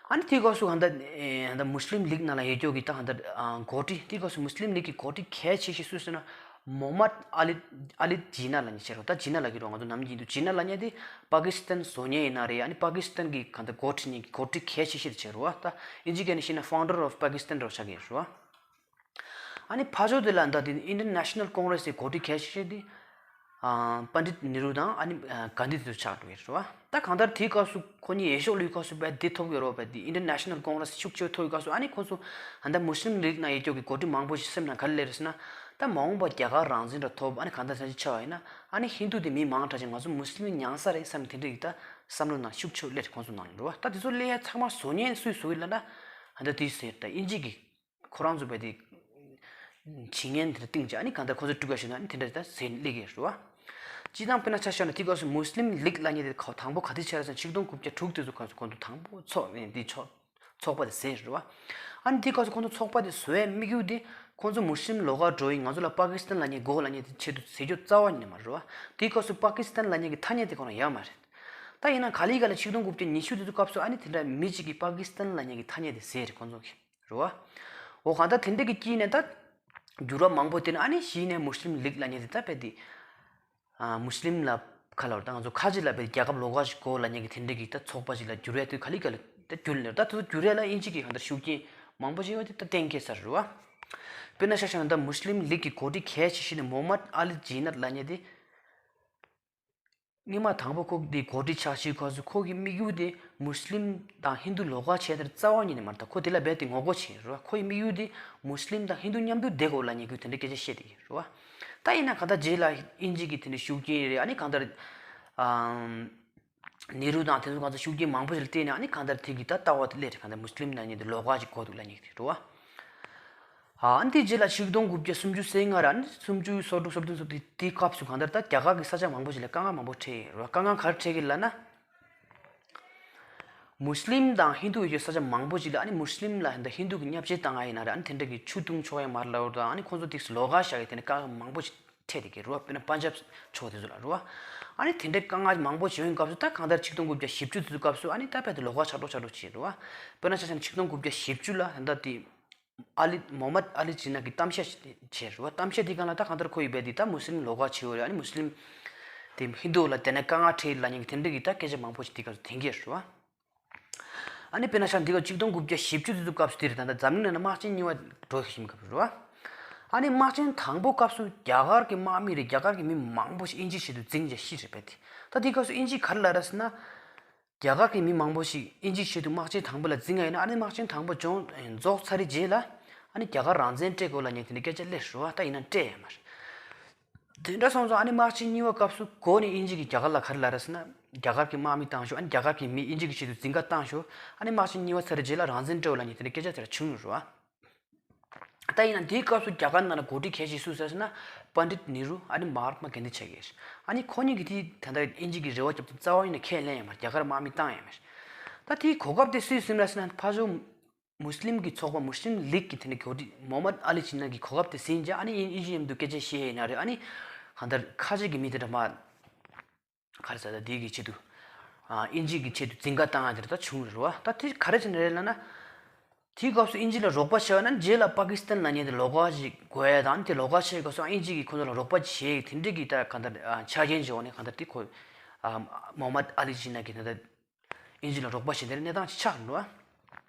ཨ་ནི་དེའི་སྐབས་སུ་གང་ལྟར་ཨེ་གང་ལྟར་མུ་སི་ལིམ་ལིག་ནང་ལ་ཡོད་རྒྱུ་གི་ད་གང་ལྟར་ཨ་འགོ་ཁྲིད། དེའི་སྐབས་སུ་མུ་སི་ལིམ་ལིག་གི་འགོ་ཁྲིད་གལ་ཆེ་ཤོས་སུ་ཟེར་ན་མོ་ཧམ་མད་ཨ་ལི་ཨ་ལི་ཇི་ན་ལབ་མཁན་ཅིག་རེད། ད་ཇི་ན་ལབ་ཀྱི་རེད། ང་ཚོ་ནམ་རྒྱུན་དུ་ཇི་ན་ལབ་མཁན་དེ་པ་ཀི་སི་ཐན་བཟོ་མཁན་ཡིན་ན་རེད། ཨ་ནི་པ་ཀི་སི་ཐན་གི་གང་ལྟར་འགོ་ཁྲིད་མཁན་གྱི་འགོ་ཁྲིད་གལ་ཆེ་ཤོས་དེ་ཆགས་རེད་བ། ད་དབྱིན་ཇི་སྐད་ནས་བཤད་ན་Founder of Pakistan འདྲ་བོ་ཆགས་ཀྱི་རེད་བ། ཨ་ནི་ཕར་ཕྱོགས་དེ་ལ་ད་དེ་Indian National Congress གི་འགོ་ཁྲིད་གལ་ཆེ་ཤོས་དེ་ཨ་པཎ་ཌིད་ནེ་རུ་དང་ཨ་ནི་ཨ་གྷན་དྷི་དེ་ཚོ་ཆགས་འགྲོ་གི་རེད་བ། ད་གང་ལྟར་དེའི་སྐབས་སུ་ཁོ་གཉིས་འོས་ཤོག་བླུགས་སྐབས་སུ་བས་དེ་ཐོབ་ཀྱི་རེད་བ། དེ་Indian National Congress ཤུགས་ཆེ་ཐོབ་ཀྱི་སྐབས་སུ་ཨ་ནི་ཁོ་ཚོ་ཨ་ད་མུ་སི་ལིམ་ལིག་ནང་ཡོད་རྒྱུ་གི་འགོ་ཁྲིད་མང་པོ་ཞིག་སེམས་ནང་ག་རེ་སླེབས་རེད་ཟེར་ན། ད་མ་འོངས་པ་རྒྱ་གར་རང་བཙན་འདྲ་ཐོབ། ཨ་ནི་གང་ལྟར་ས་ཆ་ཆགས་པ་ཡིན་ན་ཨ་ནི་ཧིན་དུ་དེ་མི་མང་དྲགས་ཅིག་ང་ཚོ་མུ་སི་ལིམ་མྱངས་ས་རེད་བསམ་དེ་འདྲ་གི་ད་བསམ་བློ་ནང་ཤུགས་ཆེ་སླེབས་རེད་ཁོང་ཚོ་ནང་ལ་རེད་བ། ད་དེ་ཚོ་སླེབས་ཡ་ཚང་མ་བཟོ་མཁན་སུས་བཟོ་གི་ལབ་ན། ཨ་ད་དེ་ཟེར་ད་དབྱིན་ཇི་གི་ཁོ་རང་ཚོ་བས་དེ་བྱེད་མཁན་དེ་འདྲ་བཏིང་བྱས། ཨ་ནི་གང་ལྟར་ཁོ་ཚོ་དཀྲུག་ཡ་ཞིག་ན་ཨ་ནི་དེ་འདྲ་ད་ཟེར་སླེབས་ཀྱི་རེད་བ། སྤྱིར་བཏང་དཔེར་ན་ཆ་བཞག་ན་དེ་སྐབས་སུ་མུ་སི་ལིམ་ལིག་ལབ་མཁན་དེ་ཁོ་དང་པོ་ག་དུས་ཆགས་རེད་ཟེར་ན་ཆིག་སྟོང་དགུ་བརྒྱ་དྲུག་དེ་ཚོ་སྐབས་སུ་ཁོ་ཚོ་དང་པོ་ཚོགས་ནས་འདི་ཆོག་ཚོགས་པ་དེ་ཟེར་རེད་བ། ཨ་ནི་དེའི་སྐབས་སུ་ཁོང་ཚོ་ཚོགས་པ་དེ་བཟོ་བའི་དམིགས་ཡུལ་དེ་ཁོང་ཚོ་མུ་སི་ལིམ་ལོགས་ཀ་འགྲོ་ཡིན། ང་ཚོ་ལ་པ་ཀི་སི་ཐན་ལབ་མཁན་དགོས་ལབ་མཁན་དེ་ཆེད་དུ་ཟེར་རྒྱུ་རྩ་བ་ཉིད་ནས་མ་རེད་བ། དེའི་སྐབས་སུ་པ་ཀི་སི་ཐན་ལབ་མཁན་གྱི་ཐ་སྙད་དེ་ཁོ་རང་ཡོད་མ་རེད། ད་ཡིན་ན་ག་ལེ་ག་ལེ་ཆིག་སྟོང་དགུ་བརྒྱ་ཉི་ཤུ་དེ་ཚོ་སྐབས་སུ་ཨ་ནི་དེ་འདྲ་མི་གཅིག་གིས་པ་ཀི་སི་ཐན་ལབ་མཁན་གྱི་ཐ་སྙད་དེ་བཟོས་རེད་ཁོང་ཚོ་གིས་རེད་བ། འོ་གང་ལྟར་དེ་འདྲ་གི་དཀྱིལ་ནས་ད་འགྱུར་བ་མང་པོ་དེ་ནི་ཨ་ནི་གཞི་ནས་མུ་སི་ལིམ་ལིག་ལབ་མཁན་དེ་ད་རྦད་དེ། ཨ་མུ་སི་ལིམ་ལ་ཁ་ལ་ད་ང་ཚོ་ཁ་ཆེ་ལ་རྦད་དེ་རྒྱལ་ཁབ་ལོགས་ཀ་ཞིག་དགོས་ལབ་མཁན་གྱི་དེ་འདྲ་གི་ད་ཚོགས་པ་ཞིག་ལ་འགྱུར་ཡ་དེ་ག་ལེ་ག་ལེ་ད་འགྱུར་ལེ་ད་དེ་ཚོ་འགྱུར་ཡ་ལ་དབྱིན་ཇི་གིས་གང་ལྟར་ཤུགས་རྐྱེན་མང་པོ་ཞིག་ཡོད་དེ་ད་གཏན་འཁེལ་ཚར་རེད་བ། དཔེར་ན་ཆ་བཞག་ན་ད་མུ་སི་ལིམ་ལིག་གི་འགོ་ཁྲིད་གལ་ཆེ་ཤོས་ནི་མོ་མད་ཨ་ལི་ཇི་ནད་ལབ་མཁན་དེ། སྔོན་མ་དང་པོ་ཁོ་འདི་འགོ་ཁྲིད་ཆགས་ཤིག་ཁོ་ཚོ་ཁོ་གི་དམིགས་ཡུལ་དེ་མུ་སི་ལིམ་དང་ཧིན་དུ་ལོགས་ཀ་བྱས་དེར་རྩ་བ་ཉིད་ནས་མ་རེད་ད། ཁོ་དེ་ལ་རྦད་དེ་ངོ་རྒོལ་བྱས་རེད་བ། ཁོ་ཡི་དམིགས་ཡུལ་དེ་མུ་སི་ལིམ་དང་ཧིན་དུ་མཉམ་དུ་བསྡད་དགོས་ལབ་མཁན་ཁོས་དེ་འདྲ་སྐད་ཆ་བཤད་དེ་རེད་བ། ད་ཡིན་ན་གང་ལྟར་རྗེས་ལ་དབྱིན་ཇི་གི་དེ་འདྲ་ཤུགས་རྐྱེན་རེད། ཨ་ནི་གང་ལྟར་ཨམ་ནེ་རུ་དང་དེ་ཚོ་གང་ཚོ་ཤུགས་རྐྱེན་མང་པོ་ཞིག་ལ་བརྟེན་ནས་ཨ་ནི་གང་ལྟར་དེ་གི་ད་ལྟ་བ་དེ་སླེབས་རེད། གང་ལྟར་མུ་སི་ལིམ་ལབ་མཁན་དེ་ལོགས་ཀ་ཞིག་དགོས་འདུག་ལབ་མཁན་དེ་རེད་བ། ཨ་ནི་དེའི་རྗེས་ལ་ཆིག་སྟོང་དགུ་བརྒྱ་སུམ་ཅུ་སོ་ལྔ་ར་ཨ་ནི་སུམ་ཅུ་སོ་དྲུག་སོ་བདུན་སོ་དེ་དེའི་སྐབས་སུ་གང་ལྟར་ད་རྒྱ་གར་གྱི་ས་ཆ་མང་པོ་ཞིག་ལ་དཀའ་ངལ་མང་པོ་འཕྲད་ཡོད་རེད་བ། དཀའ་ངལ་ག་རེ་འཕྲད་ཀྱི་ལབ་ན། མུ་སི་ལིམ་དང་ཧིན་དུ་ཡོད་ས་ཆ་མང་པོ་ཞིག་ལ་ཨ་ནི་མུ་སི་ལིམ་ལ་ཧིན་དུ་ཧིན་དུ་གི་བརྙས་བཅོས་བཏང་ཡ་ཡིན་ན་རེད། ཨ་ནི་དེ་འདྲ་གི་ཆུ་བཏུང་ཆོག་ཡ་མ་རེད་ལབ་དང་ཨ་ནི་ཁོང་ཚོ་དེ་ལོགས་ཀ་བཞག་ཡ་དེ་ནི་དཀའ་ངལ་མང་པོ་ཞིག་འཕྲད་དེ་གི་རེད་བ། དཔེར་ན་པན་ཇབ་ཕྱོགས་དེ་ཚོ་ལ་རེད་བ། ཨ་ནི་དེ་འདྲའི་དཀའ་ངལ་མང་པོ་བྱུང་བའི་སྐབས་སུ་ད་གང་ལྟར་ཆིག་སྟོང་དགུ་བརྒྱ་བཞི་བཅུ་དེ་ཚོའི་སྐབས་སུ་ཨ་ནི་ད་རྦད་དེ་ལོགས་ཀ་ཆགས་འགྲོ་ཆགས་འགྲོ་བྱས་རེད་བ། དཔེར་ན་ཆ་བཞག་ན་ཆིག་སྟོང་དགུ་བརྒྱ་བཞི་བཅུ་ལ་ད་ལྟ་དེ་ཨ་ལི་མོ་མད་ཨ་ལི་ཇི་ན་གི་གཏམ་བཤད་ཅིག་བྱས་རེད་བ། གཏམ་བཤད་དེ་སྒང་ལ་ད་གང་ལྟར་ཁོ་ཡིས་རྦད་དེ་ད་མུ་སི་ལིམ་ལོགས་ཀ་བྱས་ཡོད་རེད། ཨ་ནི་མུ་སི་ལིམ་དེ་ཧིན་དུ་ལ་དེ་ནས་དཀའ་ངལ་འཕྲད་ལབ་མཁན་གི་དེ་འདྲ་གི་ད་སྐད་ཆ་མང་པོ་ཞིག་དེ་སྐབས་སུ་ཐོན་གྱི་རེད་བ། ཨ་ནི་དཔེར་ན་ཆ་འདི་ག་ཆིག་སྟོང་དགུ་བརྒྱ་བཞི་བཅུ་དེ་ཚོའི་སྐབས་སུ་དེ་རེད། ད་ལྟ་འཛམ་གླིང་ནང་ན་དམག་ཆེན་གཉིས་པ་འགྲོ་བཞིན་པའི་སྐབས་རེད་བ། ཨ་ནི་དམག་ཆེན་དང་པོ་སྐབས་སུ་རྒྱ་གར་གྱི་དམག་མི་རེད། རྒྱ་གར་གྱི་མི་མང་པོ་ཞིག་དབྱིན་ཇིའི་ཆེད་དུ་འཛིང་བྱས་ཤི་རེད་པས་དེ། ད་དེའི་སྐབས་སུ་དབྱིན་ཇིས་ག་རེ་ལབ་རེད་ཟེར་ན། རྒྱ་གར་གྱི་མི་མང་པོ་ཞིག་དབྱིན་ཇིའི་ཆེད་དུ་དམག་ཆེན་དང་པོ་ལ་འཛིང་ཡ་ཡིན་ན་ཨ་ནི་དམག་ཆེན་དང་པོ་ལྗོངས་རྫོགས་ཚར་རེད་རྗེས་ལ་ཨ་ནི་རྒྱ་གར་རང་བཙན་སྤྲད་དགོས་ལབ་མཁན་དེ་འདྲ་སྐད་ཆ་སླེབས་རེད་བ། ད་ཡིན་ན་སྤྲད་ཡ་མ་རེད། དེ་འདྲ་སོང་ཙང་ཨ་ནི་དམག་ཆེན་གཉིས་པ་སྐབས་སུ་འགོ་ནས་དབྱིན་ཇི་གིས་རྒྱ་གར་ལ་ག་རེ་ལབ་རེད་ཟེར་ན། རྒྱ་གར་གྱི་དམག་མི་བཏང་ཤོག་ཨ་ནི་རྒྱ་གར་གྱི་མི་དབྱིན་ཇི་གི་ཆེད་དུ་འཛིང་ག་བཏང་ཤོག་ཨ་ནི་དམག་ཆེན་གཉིས་པ་ཚར་རྗེས་ལ་རང་བཙན་སྤྲད་འོ་ལབ་མཁན་དེ་འདྲ་སྐད་ཆ་དེ་འདྲ་བྱུང་ཡོད་རེད་བ། ད་ཡིན་ན་དེའི་སྐབས་སུ་རྒྱ་གར་ནང་ལ་འགོ་ཁྲིད་གལ་ཆེ་སུ་ཟེར་ཟེར་ན་པཎ་ཌིད་ནེ་རུ་ཨ་ནི་མ་ཧཱ་ཏྨ་གྷན་དྷི་ཆགས་ཀྱི་རེད། ཨ་ནི་ཁོ་གཉིས་ཀྱིས་དེ་ད་ལྟ་དབྱིན་ཇི་གི་རེ་བ་བརྒྱབ་སྟེ་རྩ་བ་ཉིད་ནས་ཁས་ལེན་ཡ་མ་རེད། རྒྱ་གར་དམག་མི་བཏང་ཡ་མ་རེད། ད་དེའི་གོ་སྐབས་དེ་སུས་བཟུང་རེད་ཟེར་ན་ཕར་ཕྱོགས། མུ་སི་ལིམ་གྱི་ཚོགས་པ་མུ་སི་ལིམ་ལིག་གི་དེ་ནས་འགོ་ཁྲིད་མོ་མད་ཨ་ལི་ཇི་ན་གི་གོ་སྐབས་དེ་ཟིན་རྗེས་ཨ་ནི་དབྱིན་དབྱིན་ཇི་མཉམ་དུ་སྐད་ཆ་བཤད་ཡིན་ན་རེད། ཨ་ནི་གང་ལྟར་ཁ་ཆེ་གི་མི་དེ་འདྲ་མ་ག་རེ་ཟེར་ད་དེ་གི་ཆེད་དུ་ཨ་དབྱིན་ཇི་གི་ཆེད་དུ་འཛིང་ག་བཏང་ཡ་དེ་འདྲ་ད་བྱུང་རེད་བ། ད་དེ་ག་རེ་བྱས་ནས་རེད་ལབ་ན། དེའི་སྐབས་སུ་དབྱིན་ཇི་ལ་རོགས་པ་བྱས་པ་ན་རྗེས་ལ་པ་ཀི་སི་ཐན་ལབ་མཁན་དེ་ལོགས་ཀ་ཞིག་དགོས་ཡ་དང་དེ་ལོགས་ཀ་བྱས་སྐབས་སུ་ཨ་དབྱིན་ཇི་གིས་ཁོ་ཚོ་ལ་རོགས་པ་བྱེད་དེ་འདྲ་གི་ད་གང་ལྟར་ཨ་ཆ་རྐྱེན་བྱས་འོ་ནས་གང་ལྟར་དེ་ཁོ་ཨ་མོ་མད་ཨ་ལི་ཇི་ན་གི་ད་ལྟ། དབྱིན་ཇི་ལ་རོགས་པ་བྱེད་དེར་གནས་སྟངས་ཤིག་ཆགས་འགྲོ།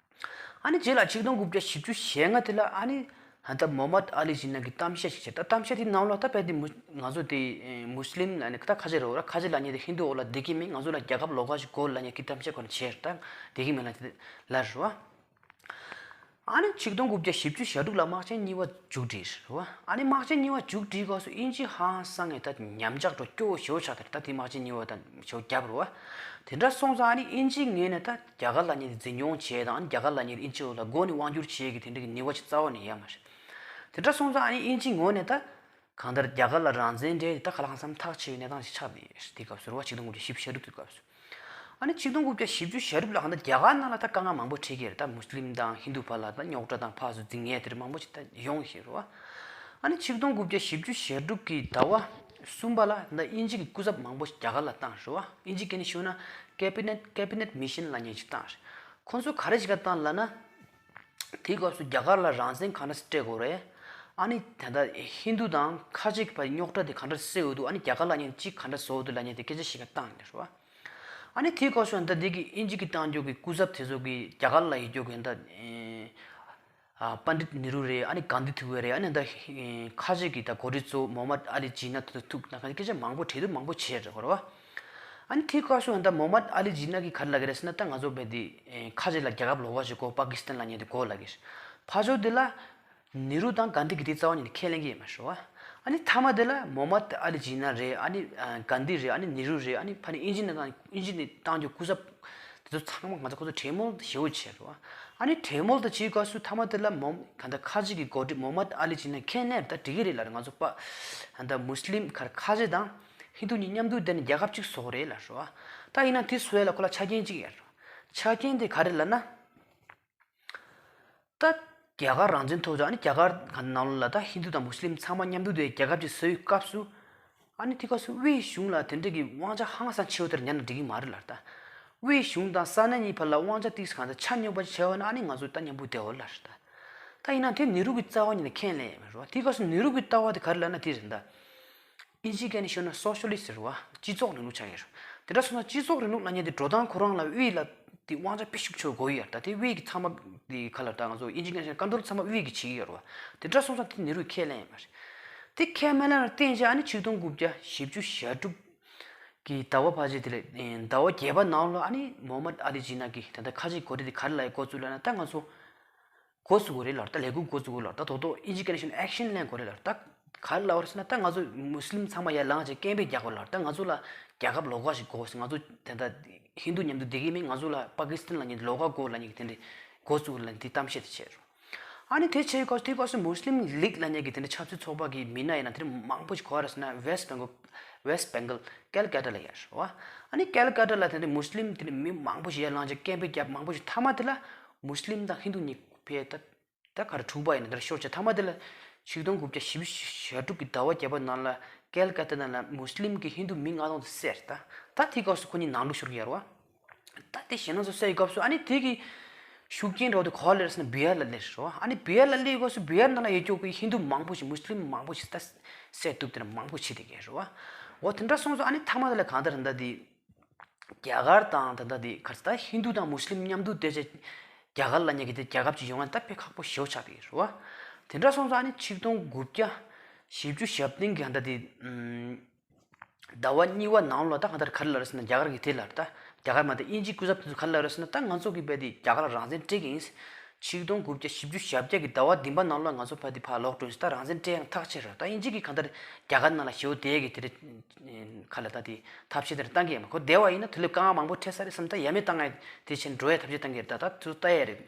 ཨ་ནི་རྗེས་ལ་ཆིག་སྟོང་དགུ་བརྒྱ་བཞི་བཅུ་ཞེ་ལྔ་དེ་ལ་ཨ་ནི་ད་ལྟ་མོ་མད་ཨ་ལི་ཇི་ན་གི་གཏམ་བཤད་ཞིག་བྱས། ད་གཏམ་བཤད་དེ་ནང་ལ་ད་རྦད་དེ་མུ་ང་ཚོ་དེ་མུ་སི་ལིམ་ལ་ནི་ད་ཁ་ཆེ་རེད་བ། ཁ་ཆེ་ལབ་མཁན་དེ་ཧིན་དུ་འོ་ལ་བསྡད་ཀྱི་མེད། ང་ཚོ་ལ་རྒྱལ་ཁབ་ལོགས་ཀ་ཞིག་དགོས་ལབ་མཁན་གྱི་གཏམ་བཤད་ཁོ་ན་བྱས། ད་བསྡད་ཀྱི་མེད་ལབ་དེ་ལབ་རེད་བ། ཨ་ནི་ཆིག་སྟོང་དགུ་བརྒྱ་བཞི་བཅུ་ཞེ་དྲུག་ལ་དམག་ཆེན་གཉིས་པ་མཇུག་བསྒྲིལ་རེད་བ། ཨ་ནི་དམག་ཆེན་གཉིས་པ་མཇུག་བསྒྲིལ་སྐབས་སུ་དབྱིན་ཇི་ཧང་སང་ངས་ད་ཉམས་ཆག་འགྲོ་སྐྱོ་བོ་ཞེ་པོ་ཆགས། དེར་ད་དེ་དམག་ཆེན་གཉིས་པ་ད་ཞེ་པོ་བརྒྱབ་རེད་བ། དེ་འདྲ་སོང་ཙང་ཨ་ནི་དབྱིན་ཇིའི་ངོས་ནས་ད་རྒྱ་གར་ལབ་མཁན་དེ་འཛིན་སྐྱོང་བྱས་དང་ཨ་ནི་རྒྱ་གར་ལབ་མཁན་དབྱིན་ཇི་འོག་ལ་མགོ་ནས་དབང་བསྒྱུར་བྱེད་ཀྱི་དེ་འདྲ་གི་ནུས་པ་ཅིག་རྩ་བ་ནས་ཡོད་མ་རེད། དེ་འདྲ་སོང་ཙང་ཨ་ནི་དབྱིན་ཇིའི་ངོས་ནས་ད། གང་ལྟར་རྒྱ་གར་ལ་རང་བཙན་སྤྲད་དེ་ད་ག་ལ་གང་འཚམ་ཐག་ཆོད་པའི་གནས་སྟངས་ཤིག་ཆགས་བསྡད་ཡོད་རེད། དེ་སྐབས་སུ་རེད་བ། ཆིག་སྟོང་དགུ་བརྒྱ་བཞི་བཅུ་ཞེ་དྲུག་དེ་སྐབས་སུ། ཨ་ནི་ཆིག་སྟོང་དགུ་བརྒྱ་བཞི་བཅུ་ཞེ་དྲུག་ལ་གང་ལྟར་རྒྱ་གར་ནང་ལ་ད་དཀའ་ངལ་མང་པོ་འཕྲད་ཀྱི་རེད། ད་མུ་སི་ལིམ་དང་ཧིན་དུ་བར་ལ་ད་རྙོག་དྲ་དང་ཕར་ཚུར་འཛིང་ཡས་དེ་འདྲ་མང་པོ་ཞིག་ད་ཡོང་བཞིན་རེད་བ། ཨ་ནི་ཆིག་སྟོང་དགུ་བརྒྱ་བཞི་བཅུ་ཞེ་དྲུག་གི་ཟླ་བ་གསུམ་པ་ལ་ད་དབྱིན་ཇི་གི་སྐུ་ཚབ་མང་པོ་ཞིག་རྒྱ་གར་ལ་བཏང་རེད་བ། དབྱིན་ཇི་སྐད་ནས་ཞུས་ན་ཀེ་པི་ནེཊ་ཀེ་པི་ནེཊ་མི་ཤན་ལབ་མཁན་ཞིག་བཏང་རེད། ཁོང་ཚོ་ག་རེ་ཞིག་ག་བཏང་ལབ་ན། དེའི་སྐབས་སུ་རྒྱ་གར་ལ་རང་བཙན་གང་འདྲ་སྤྲད་དགོས་རེད། ཨ་ནི་ད་ལྟ་ཧིན་དུ་དང་ཁ་ཆེ་གི་བར་རྙོག་དྲ་དེ་གང་འདྲ་སེལ་འོས་འདུག་ཨ་ནི་རྒྱ་གར་ལབ་མཁན་གཅིག་གང་འདྲ་བཟོ་འོས་འདུག་ལབ་མཁན་དེ་སྐད་ཆ་ཞིག་ག་བཏང་ནས་རེད་བ། ཨ་ནི་དེའི་སྐབས་སུ་ད་འདི་གི་དབྱིན་ཇི་གི་བཏང་རྒྱུ་གི་སྐུ་ཚབ་དེ་ཚོ་གི་རྒྱ་གར་ལ་ཡོད་རྒྱུ་གི་ད་ཨ་པཎ་ཌིཏ་ནེ་རུ་རེད། ཨ་ནི་གྷན་དྷི་ཐུག་པ་རེད། ཨ་ནི་ད་ཁ་ཆེ་གི་ད་འགོ་ཁྲིད་གཙོ་བོ་མོ་མད་ཨ་ལི་ཇི་ན་དེ་ཚོ་ཐུག་ན་ག་སྐད་ཆ་མང་པོ་བྲིས་འདུག་མང་པོ་བྱས་རེད་བ། ཨ་ནི་དེའི་སྐབས་སུ་ད་མོ་མད་ཨ་ལི་ཇི་ན་གིས་ག་རེ་ལབ་ཀྱི་རེད་ཟེར་ན། ད་ང་ཚོ་རྦད་དེ་ཁ་ཆེ་ལ་རྒྱལ་ཁབ་ལོགས་ཀ་ཞིག་དགོས། པ་ཀི་སི་ཐན་ལབ་མཁན་དེ་དགོས་ལབ་ཀྱི་རེད། ཕར་ཕྱོགས་དེ་ལ་ནེ་རུ་དང་གྷན་དྷི་གིས་དེ་རྩ་བ་ཉིད་ནས་ཁས་ལེན་གྱི་ཡོད་མ་རེད་བ། ཨ་ནི་མཐའ་མ་དེ་ལ་མོ་མད་ཨ་ལི་ཇི་ན་རེད། ཨ་ནི་གྷན་དྷི་རེད། ཨ་ནི་ནེ་རུ་རེད། ཨ་ནི་ཕ་ནི་དབྱིན་ཇི་ནས་བཏང་དབྱིན་ཇི་ནས་བཏང་རྒྱུ་སྐུ་ཚབ་དེ་ཚོ་ཚང་མ་ང་ཚོ་ཁོ་ཚོ་གྲོས་མོལ་ཞེ་པོ་བྱས་རེད་བ། ཨ་ནི་གྲོས་མོལ་དེ་བྱེད་སྐབས་སུ་མཐའ་མ་དེ་ལ་མོ་ག་ད་ཁ་ཆེ་གི་འགོ་ཁྲིད་མོ་མད་ཨ་ལི་ཇི་ན་ཁས་ལེན་ད་འགྲིག་གི་རེད་ལབ་རེད། ང་ཚོ་པ་ད་མུ་སི་ལིམ་ཁ་ཁ་ཆེ་དང་ཧིན་དུ་གཉིས་མཉམ་དུ་བསྡད་ནས་རྒྱལ་ཁབ་གཅིག་བཟོ་གི་རེད་ལབ་རེད་བ། ད་ཡིན་ན་དེ་བཟོ་ཡ་ལ་ཁོ་ལ་ཆ་རྐྱེན་གཅིག་ཡོད་རེད། ཆ་རྐྱེན་དེ་ག་རེ་ལབ་ན། ད་རྒྱ་གར་རང་བཙན་ཐོབ་ཙང་ཨ་ནི་རྒྱ་གར་ག་ནང་ལོགས་ལ་ད་ཧིན་དུ་དང་མུ་སི་ལིམ་ཚང་མ་མཉམ་དུ་བསྡད་རྒྱལ་ཁབ་ཅིག་བཟོ་ཡི་སྐབས་སུ། ཨ་ནི་དེ་སྐབས་སུ་དབུས་གཞུང་ལ་དེ་འདྲ་གི་དབང་ཆ་ཧང་སང་ཆེ་བོ་དེར་ཉར་ན་འགྲིག་གི་མ་རེད་ལབ་རེད་ད། དབུས་གཞུང་དང་ས་གནས་གཉིས་བར་ལ་དབང་ཆ་ཏིག་གང་ད་ཆ་སྙོམས་པ་ཅིག་བྱས་པ་ན་ཨ་ནི་ང་ཚོ་ད་མཉམ་པོ་བསྡད་འོ་ལབ་རེད་ད། ད་ཡིན་ན་དེ་ནེ་རུ་གི་རྩ་བ་ཉིད་ནས་ཁས་ལེན་ཡས་མེད་རེད་བ། དེ་སྐབས་སུ་ནེ་རུ་གི་ལྟ་བ་དེ་ག་རེ་ལབ་ན་དེ་རེད་ད། ཨིན་ཇི་སྐད་ནས་ཤོད་ན་སོ་ཤ་ལི་སི་ཊི་ཟེར་བ། སྤྱི་ཚོགས་རིང་ལུགས་ཆགས་ཡོད་རེད། དེ་འདྲ་སོང་ཙང་སྤྱི་ཚོགས་རིང་ལུགས་ལབ་མཁན་དེ་འགྲོ་སྟངས་ཁོ་རང་ལ་དབུས་ལ་དེ་དབང་ཆ་དཔེ་ཤུགས་ཆེ་དགོས་ཡོད་རེད། ད་དེ་དབུས་ཀྱི་ཚང་མ་དེ་ག་ལ་ད་ང་ཚོ་ཨིན་ཇི་སྐད་ནས་ཀོན་ཊོལ་ཚང་མ་དབུས་ཀྱིས་བྱེད་ཀྱི་ཡོད་རེད་བ། དེ་འདྲ་སོང་ཙང་དེ་ནེ་རུས་ཁས་ལེན་ཡས་མ་རེད། དེ་ཁས་མ་ལེན་ལ་བརྟེན་བྱས་ཨ་ནི་ཆིག་སྟོང་དགུ་བརྒྱ་བཞི་བཅུ་ཞེ་དྲུག་གི་ཟླ་བ་ཕལ་ཆེར་དེ་ལ་ཟླ་བ་བརྒྱད་པ་ནང་ལ་ཨ་ནི་མོ་ཧམ་མད་ཨ་ལི་ཇི་ན་གི་ད་ལྟ་ཁ་ཆེ་འགོ་ཁྲིད་དེ་ག་རེ་ལབ་ཡས་འགོ་བཙུགས་ལབ་ན་ད་ང་ཚོ་འགོ་བཙུགས་དགོས་རེད་ལབ། ད་ལས་འགུལ་འགོ་བཙུགས་དགོས་ལབ། ད་དོ་དོ་ཨིན་ཇི་སྐད་ནས་ཤོད་ན་ཨེག་ཤན་ལེན་དགོས་རེད་ལབ། ད་ག་རེ་ལབ་པ་རེད་ཟེར་ན་ད་ང་ཚོ་མུ་སི་ལིམ་ཚང་མ་ཡར་ལངས་བྱས་སྐད་འབོད་རྒྱག་དགོས་ལབ། ད་ང་ཚོ་ལ་རྒྱལ་ཁབ་ལོགས་ཀ་ཞིག་དགོས་ཟེར། ང་ཚོ་ད་ལྟ་ཧིན་དུ་མཉམ་དུ་བསྡད་ཀྱི་མིན། ང་ཚོ་ལ་པ་ཀི་སི་ཐན་ལབ་མཁན་ལོགས་ཀ་དགོས་ལབ་མཁན་གྱི་དེ་འདྲའི་འགོ་བཙུགས་ལབ་དེ་གཏམ་བཤད་དེ་བྱས་རེད། ཨ་ནི་དེ་བྱས་སྐབས་དེ་སྐབས་སུ་མུ་སི་ལིམ་ལིག་ལབ་མཁན་གྱི་དེ་འདྲའི་ཆབ་སྲིད་ཚོགས་པ་གི་མི་སྣ་ཡིན་ན་དེ་འདྲ་མང་པོ་ཞིག་ག་པར་རེད་ཟེར་ན་ཝེ་སི་ཊི་བེང་གལ། ཝེ་སི་ཊི་བེང་གལ་ཀལ་ཀ་ཏ་ལ་ཡོད་རེད་བ། ཨ་ནི་ཀལ་ཀ་ཏ་ལ་དེ་འདྲའི་མུ་སི་ལིམ་དེ་འདྲའི་མི་མང་པོ་ཞིག་ཡར་ལངས་བྱས་སྐད་འབོད་བརྒྱབ། མང་པོ་ཞིག་མཐའ་མ་དེ་ལ་མུ་སི་ལིམ་དང་ཧིན་དུ་གཉིས་ཕལ་ད་ད་ག་རེ་འཁྲུག་པ་ཡིན་ན་དེ་འདྲ་ཤོར་བྱས། མཐའ་མ་དེ་ལ་ཆིག་སྟོང་དགུ་བརྒྱ་བཞི་བཅུ་ཞེ་དྲུག་གི་ཟླ་བ་བརྒྱད་པ་ནང་ལ་ཀལ་ཀ་ཏ་ནང་ལ་མུ་སི་ལིམ་གྱི་ཧིན་དུ་མི་ལྔ་སྟོང་དེ་བསད་རེད་ད། ད་དེ་སྐབས་སུ་ཁོ་གཉིས་ནང་འཁྲུག་ཤོར་གྱི་ཡོད་རེད་བ། ད་དེ་ཞེད་སྣང་ཚོ་བསད་ཡོད་སྐབས་སུ་ཨ་ནི་དེ་གི་ཤུགས་རྐྱེན་འདྲ་བོ་དེ་ག་པར་སླེབས་ཟེར་ན་བི་ཧར་ལ་སླེབས་རེད་བ། ཨ་ནི་བི་ཧར་ལ་སླེབས་སྐབས་སུ་བི་ཧར་ནང་ལ་ཡོད་རྒྱུ་གི་ཧིན་དུ་མང་པོ་ཞིག་མུ་སི་ལིམ་མང་པོ་ཞིག་ད་བསད་གཏུབ་དེ་འདྲ་མང་པོ་བྱེད་བསྡད་ཀྱི་རེད་བ། འོ་དེ་འདྲ་སོང་ཙང་ཨ་ནི་མཐའ་མ་དེ་ལ་གང་ལྟར་ད་དེ་རྒྱ་གར་དང་ད་ལྟ་དེ་ག་རེ་ཟེར་ད་ཧིན་དུ་དང་མུ་སི་ལིམ་མཉམ་དུ་བསྡད་བྱས་རྒྱ་གར་ལབ་མཁན་གྱི་དེ་རྒྱལ་ཁབ་ཅིག་ཡོང་ཡ་ད་དཔེ་ཁག་པོ་ཞེ་པོ་ཆགས་བསྡད་ཀྱི་རེད་བ། དེ་འདྲ་སོང་ཙང་ཨ་ནི་ཆིག་སྟོང་དགུ་བརྒྱ་བཞི་བཅུ་ཞེ་བདུན་གྱི་ད་ལྟ་དེ་ཟླ་བ་གཉིས་པ་ནང་ལ་ད་གང་ལྟར་ག་རེ་ལབ་རེད་ཟེར་ན་རྒྱ་གར་གྱི་དེ་ལ་ད་རྒྱ་གར་མ་གཏོགས་དབྱིན་ཇིའི་སྐུ་ཚབ་དེ་ཚོ་ག་རེ་ལབ་རེད་ཟེར་ན་ད་ང་ཚོ་གི་རྦད་དེ་རྒྱ་གར་ལ་རང་བཙན་སྤྲད་ཀྱི་ཡིན། ཆིག་སྟོང་དགུ་བརྒྱ་བཞི་བཅུ་ཞེ་བརྒྱད་ཀྱི་ཟླ་བ་བདུན་པ་ནང་ལ་ང་ཚོ་རྦད་དེ་ཕར་ལོག་འགྲོ་ཡིན་ཟེར། ད་རང་བཙན་སྤྲད་ཡང་ཐག་ཆོད་རེད། ད་དབྱིན་ཇི་གིས་གང་ལྟར་རྒྱ་གར་ནང་ལ་ཞེ་པོ་བསྡད་ཀྱི་དེ་རེད། ག་ལ་ད་དེ་ཐབས་ཤེས་དེ་འདྲ་བཏང་གི་ཡོད་མ་རེད། ཁོ་བསྡད་པ་ཡིན་ན་དུས་ལས་དཀའ་ངལ་མང་པོ་འཕྲད་ས་རེད་བསམ། ད་ཡ་མེད་བཏང་ཡ་དེ་བྱས་འགྲོ་ཡ་ཐབས་ཤེས་བཏང་གི་རེད། ད་ད་ཚོ་ལྟ་ཡ་རེད།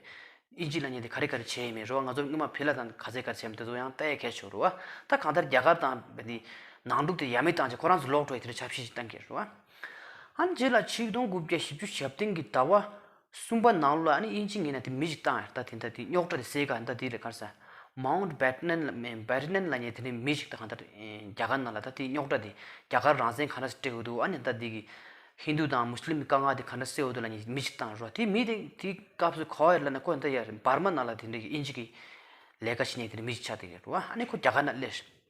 དབྱིན་ཇི་ལབ་མཁན་དེ་ག་རེ་ག་རེ་བྱས་ཡོད་མེད་རེད་བ། ང་ཚོ་སྔོན་མ་བོད་ལ་དང་ག་ཚད་ག་རེ་བྱས་མེད་དེ་ཚོ་ཡང་ལྟ་ཡ་གལ་ཆེ་རེད་བ། ད་གང་ལྟར་རྒྱ་གར་དང་བོད་དེ་ནང་འཁྲུག་དེ་ཡ་མེད་བཏང་བྱས་ཁོ་རང་ཚོ་ལོག་འགྲོ་ཡ་དེ་འདྲ་ཆབ་སྲིད་ཅིག་བཏང་གི་རེད་བ། ཨ་ནི་རྗེས་ལ་ཆིག་སྟོང་དགུ་བརྒྱ་བཞི་བཅུ་ཞེ་བདུན་གྱི་ཟླ་བ་གསུམ་པ་ནང་ལ་ཨ་ནི་དབྱིན་ཇི་ངོས་ནས་དེ་མི་ཞིག་བཏང་ཡ། ད་དེ་འདྲ་དེ་རྙོག་དྲ་དེ་སེལ་ག་ད་དེ་ལས་ག་རེ་ཟེར། མའུན་ཊི་བེ་ཊན་ལ་བེ་ཊན་ལབ་མཁན་དེ་ནི་མི་ཞིག་ད་གང་ལྟར་རྒྱ་གར་ནང་ལ་ད་དེ་རྙོག་དྲ་དེ་རྒྱ་གར་རང་བཙན་ག་འདྲ་སྤྲད་དགོས་འདུག་ཨ་ནི་ད་དེ་གི་ཧིན་དུ་དང་མུ་སི་ལིམ་གྱི་དཀའ་ངལ་དེ་ག་འདྲ་སེལ་དགོས་འདུག་ལབ་མཁན་མི་ཞིག་བཏང་རོགས། དེ་མི་དེ་དེ་སྐབས་སུ་ག་པར་ཡོད་ལབ་ན་ཁོ་ད་ཡར་འབར་མ་ནང་ལ་དེ་འདྲ་གི་དབྱིན་ཇི་གི་ལས་ཀ་བྱེད་མཁན་དེ་འདྲ་མི་ཞིག་ཆགས་བསྡད་ཀྱི་རེད་བ། ཨ་ནི་ཁོ་རྒྱ་གར་ནང་སླེབས།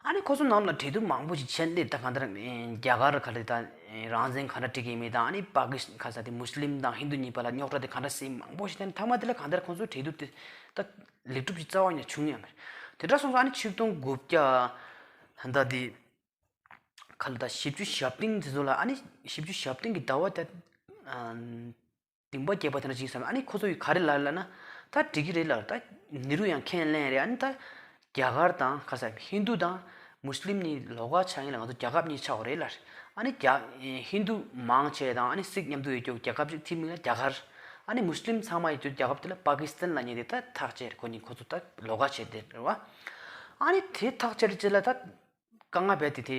ཨ་ནི་ཁོ་ཚོ་ནང་ལ་འབྲེལ་གཏུག་མང་པོ་ཞིག་བྱས་ནས་ད་གང་ལྟར་རྒྱ་གར་ག་རེ་ད་རང་བཙན་ག་འདྲ་སྤྲད་ཀྱི་མེད་དང་། ཨ་ནི་པ་ཀི་སི་ཐན་ག་ས་དེ་མུ་སི་ལིམ་དང་ཧིན་དུ་གཉིས་བར་ལ་རྙོག་དྲ་དེ་ག་འདྲ་སེལ་མང་པོ་ཞིག་བྱས་ནས་མཐའ་མ་དེ་ལ་གང་ལྟར་ཁོ་ཚོ་འབྲེལ་གཏུག་དེ་ད་ལེགས་གྲུབ་ཅིག་རྩ་བ་ཉིད་བྱུང་ཡོད་མ་རེད། དེ་འདྲ་སོང་ཙང་ཨ་ནི་ཆིག་སྟོང་དགུ་བརྒྱ་ད་དེ་ག་ལ་ད་བཞི་བཅུ་ཞེ་བདུན་དེ་ཚོ་ལ་ཨ་ནི་བཞི་བཅུ་ཞེ་བདུན་གྱི་ཟླ་བ་དེ་བདུན་པ་བརྒྱད་པ་དེ་འདྲ་ཅིག་བསམ། ཨ་ནི་ཁོ་ཚོ་ཡིས་ག་རེ་ལབ་ལབ་ན། ད་འགྲིག་གི་རེད་ལབ། ད་ནེ་རུ་ཡང་ཁས་ལེན་རེད། ཨ་ནི་ད་རྒྱ་གར་དང་ག་ས་ཧིན་དུ་དང་མུ་སི་ལིམ་གཉིས་ལོགས་ཀ་ཆགས་ཡིན་ལ་ང་ཚོ་རྒྱལ་ཁབ་གཉིས་ཆགས་པ་རེད་ལབ། ཨ་ནི་རྒྱ་ཧིན་དུ་མང་ཆེ་དང་ཨ་ནི་སིག་མཉམ་དུ་ཡོད་རྒྱུ་རྒྱལ་ཁབ་ཅིག་ཐིམ་ཡིན་ལ་རྒྱ་གར། ཨ་ནི་མུ་སི་ལིམ་ཚང་མ་ཡོད་རྒྱུ་རྒྱལ་ཁབ་དེ་ལ་པ་ཀི་སི་ཐན་ལབ་མཁན་དེ་ད་ཐག་བཅད་རེད། ཁོ་གཉིས་ཁོ་ཚོ་ད་ལོགས་ཀ་བྱས་བསྡད་རེད་བ། ཨ་ནི་དེ་ཐག་བཅད་རྗེས་ལ་ད་དཀའ་ངལ་རྦད་དེ་དེ་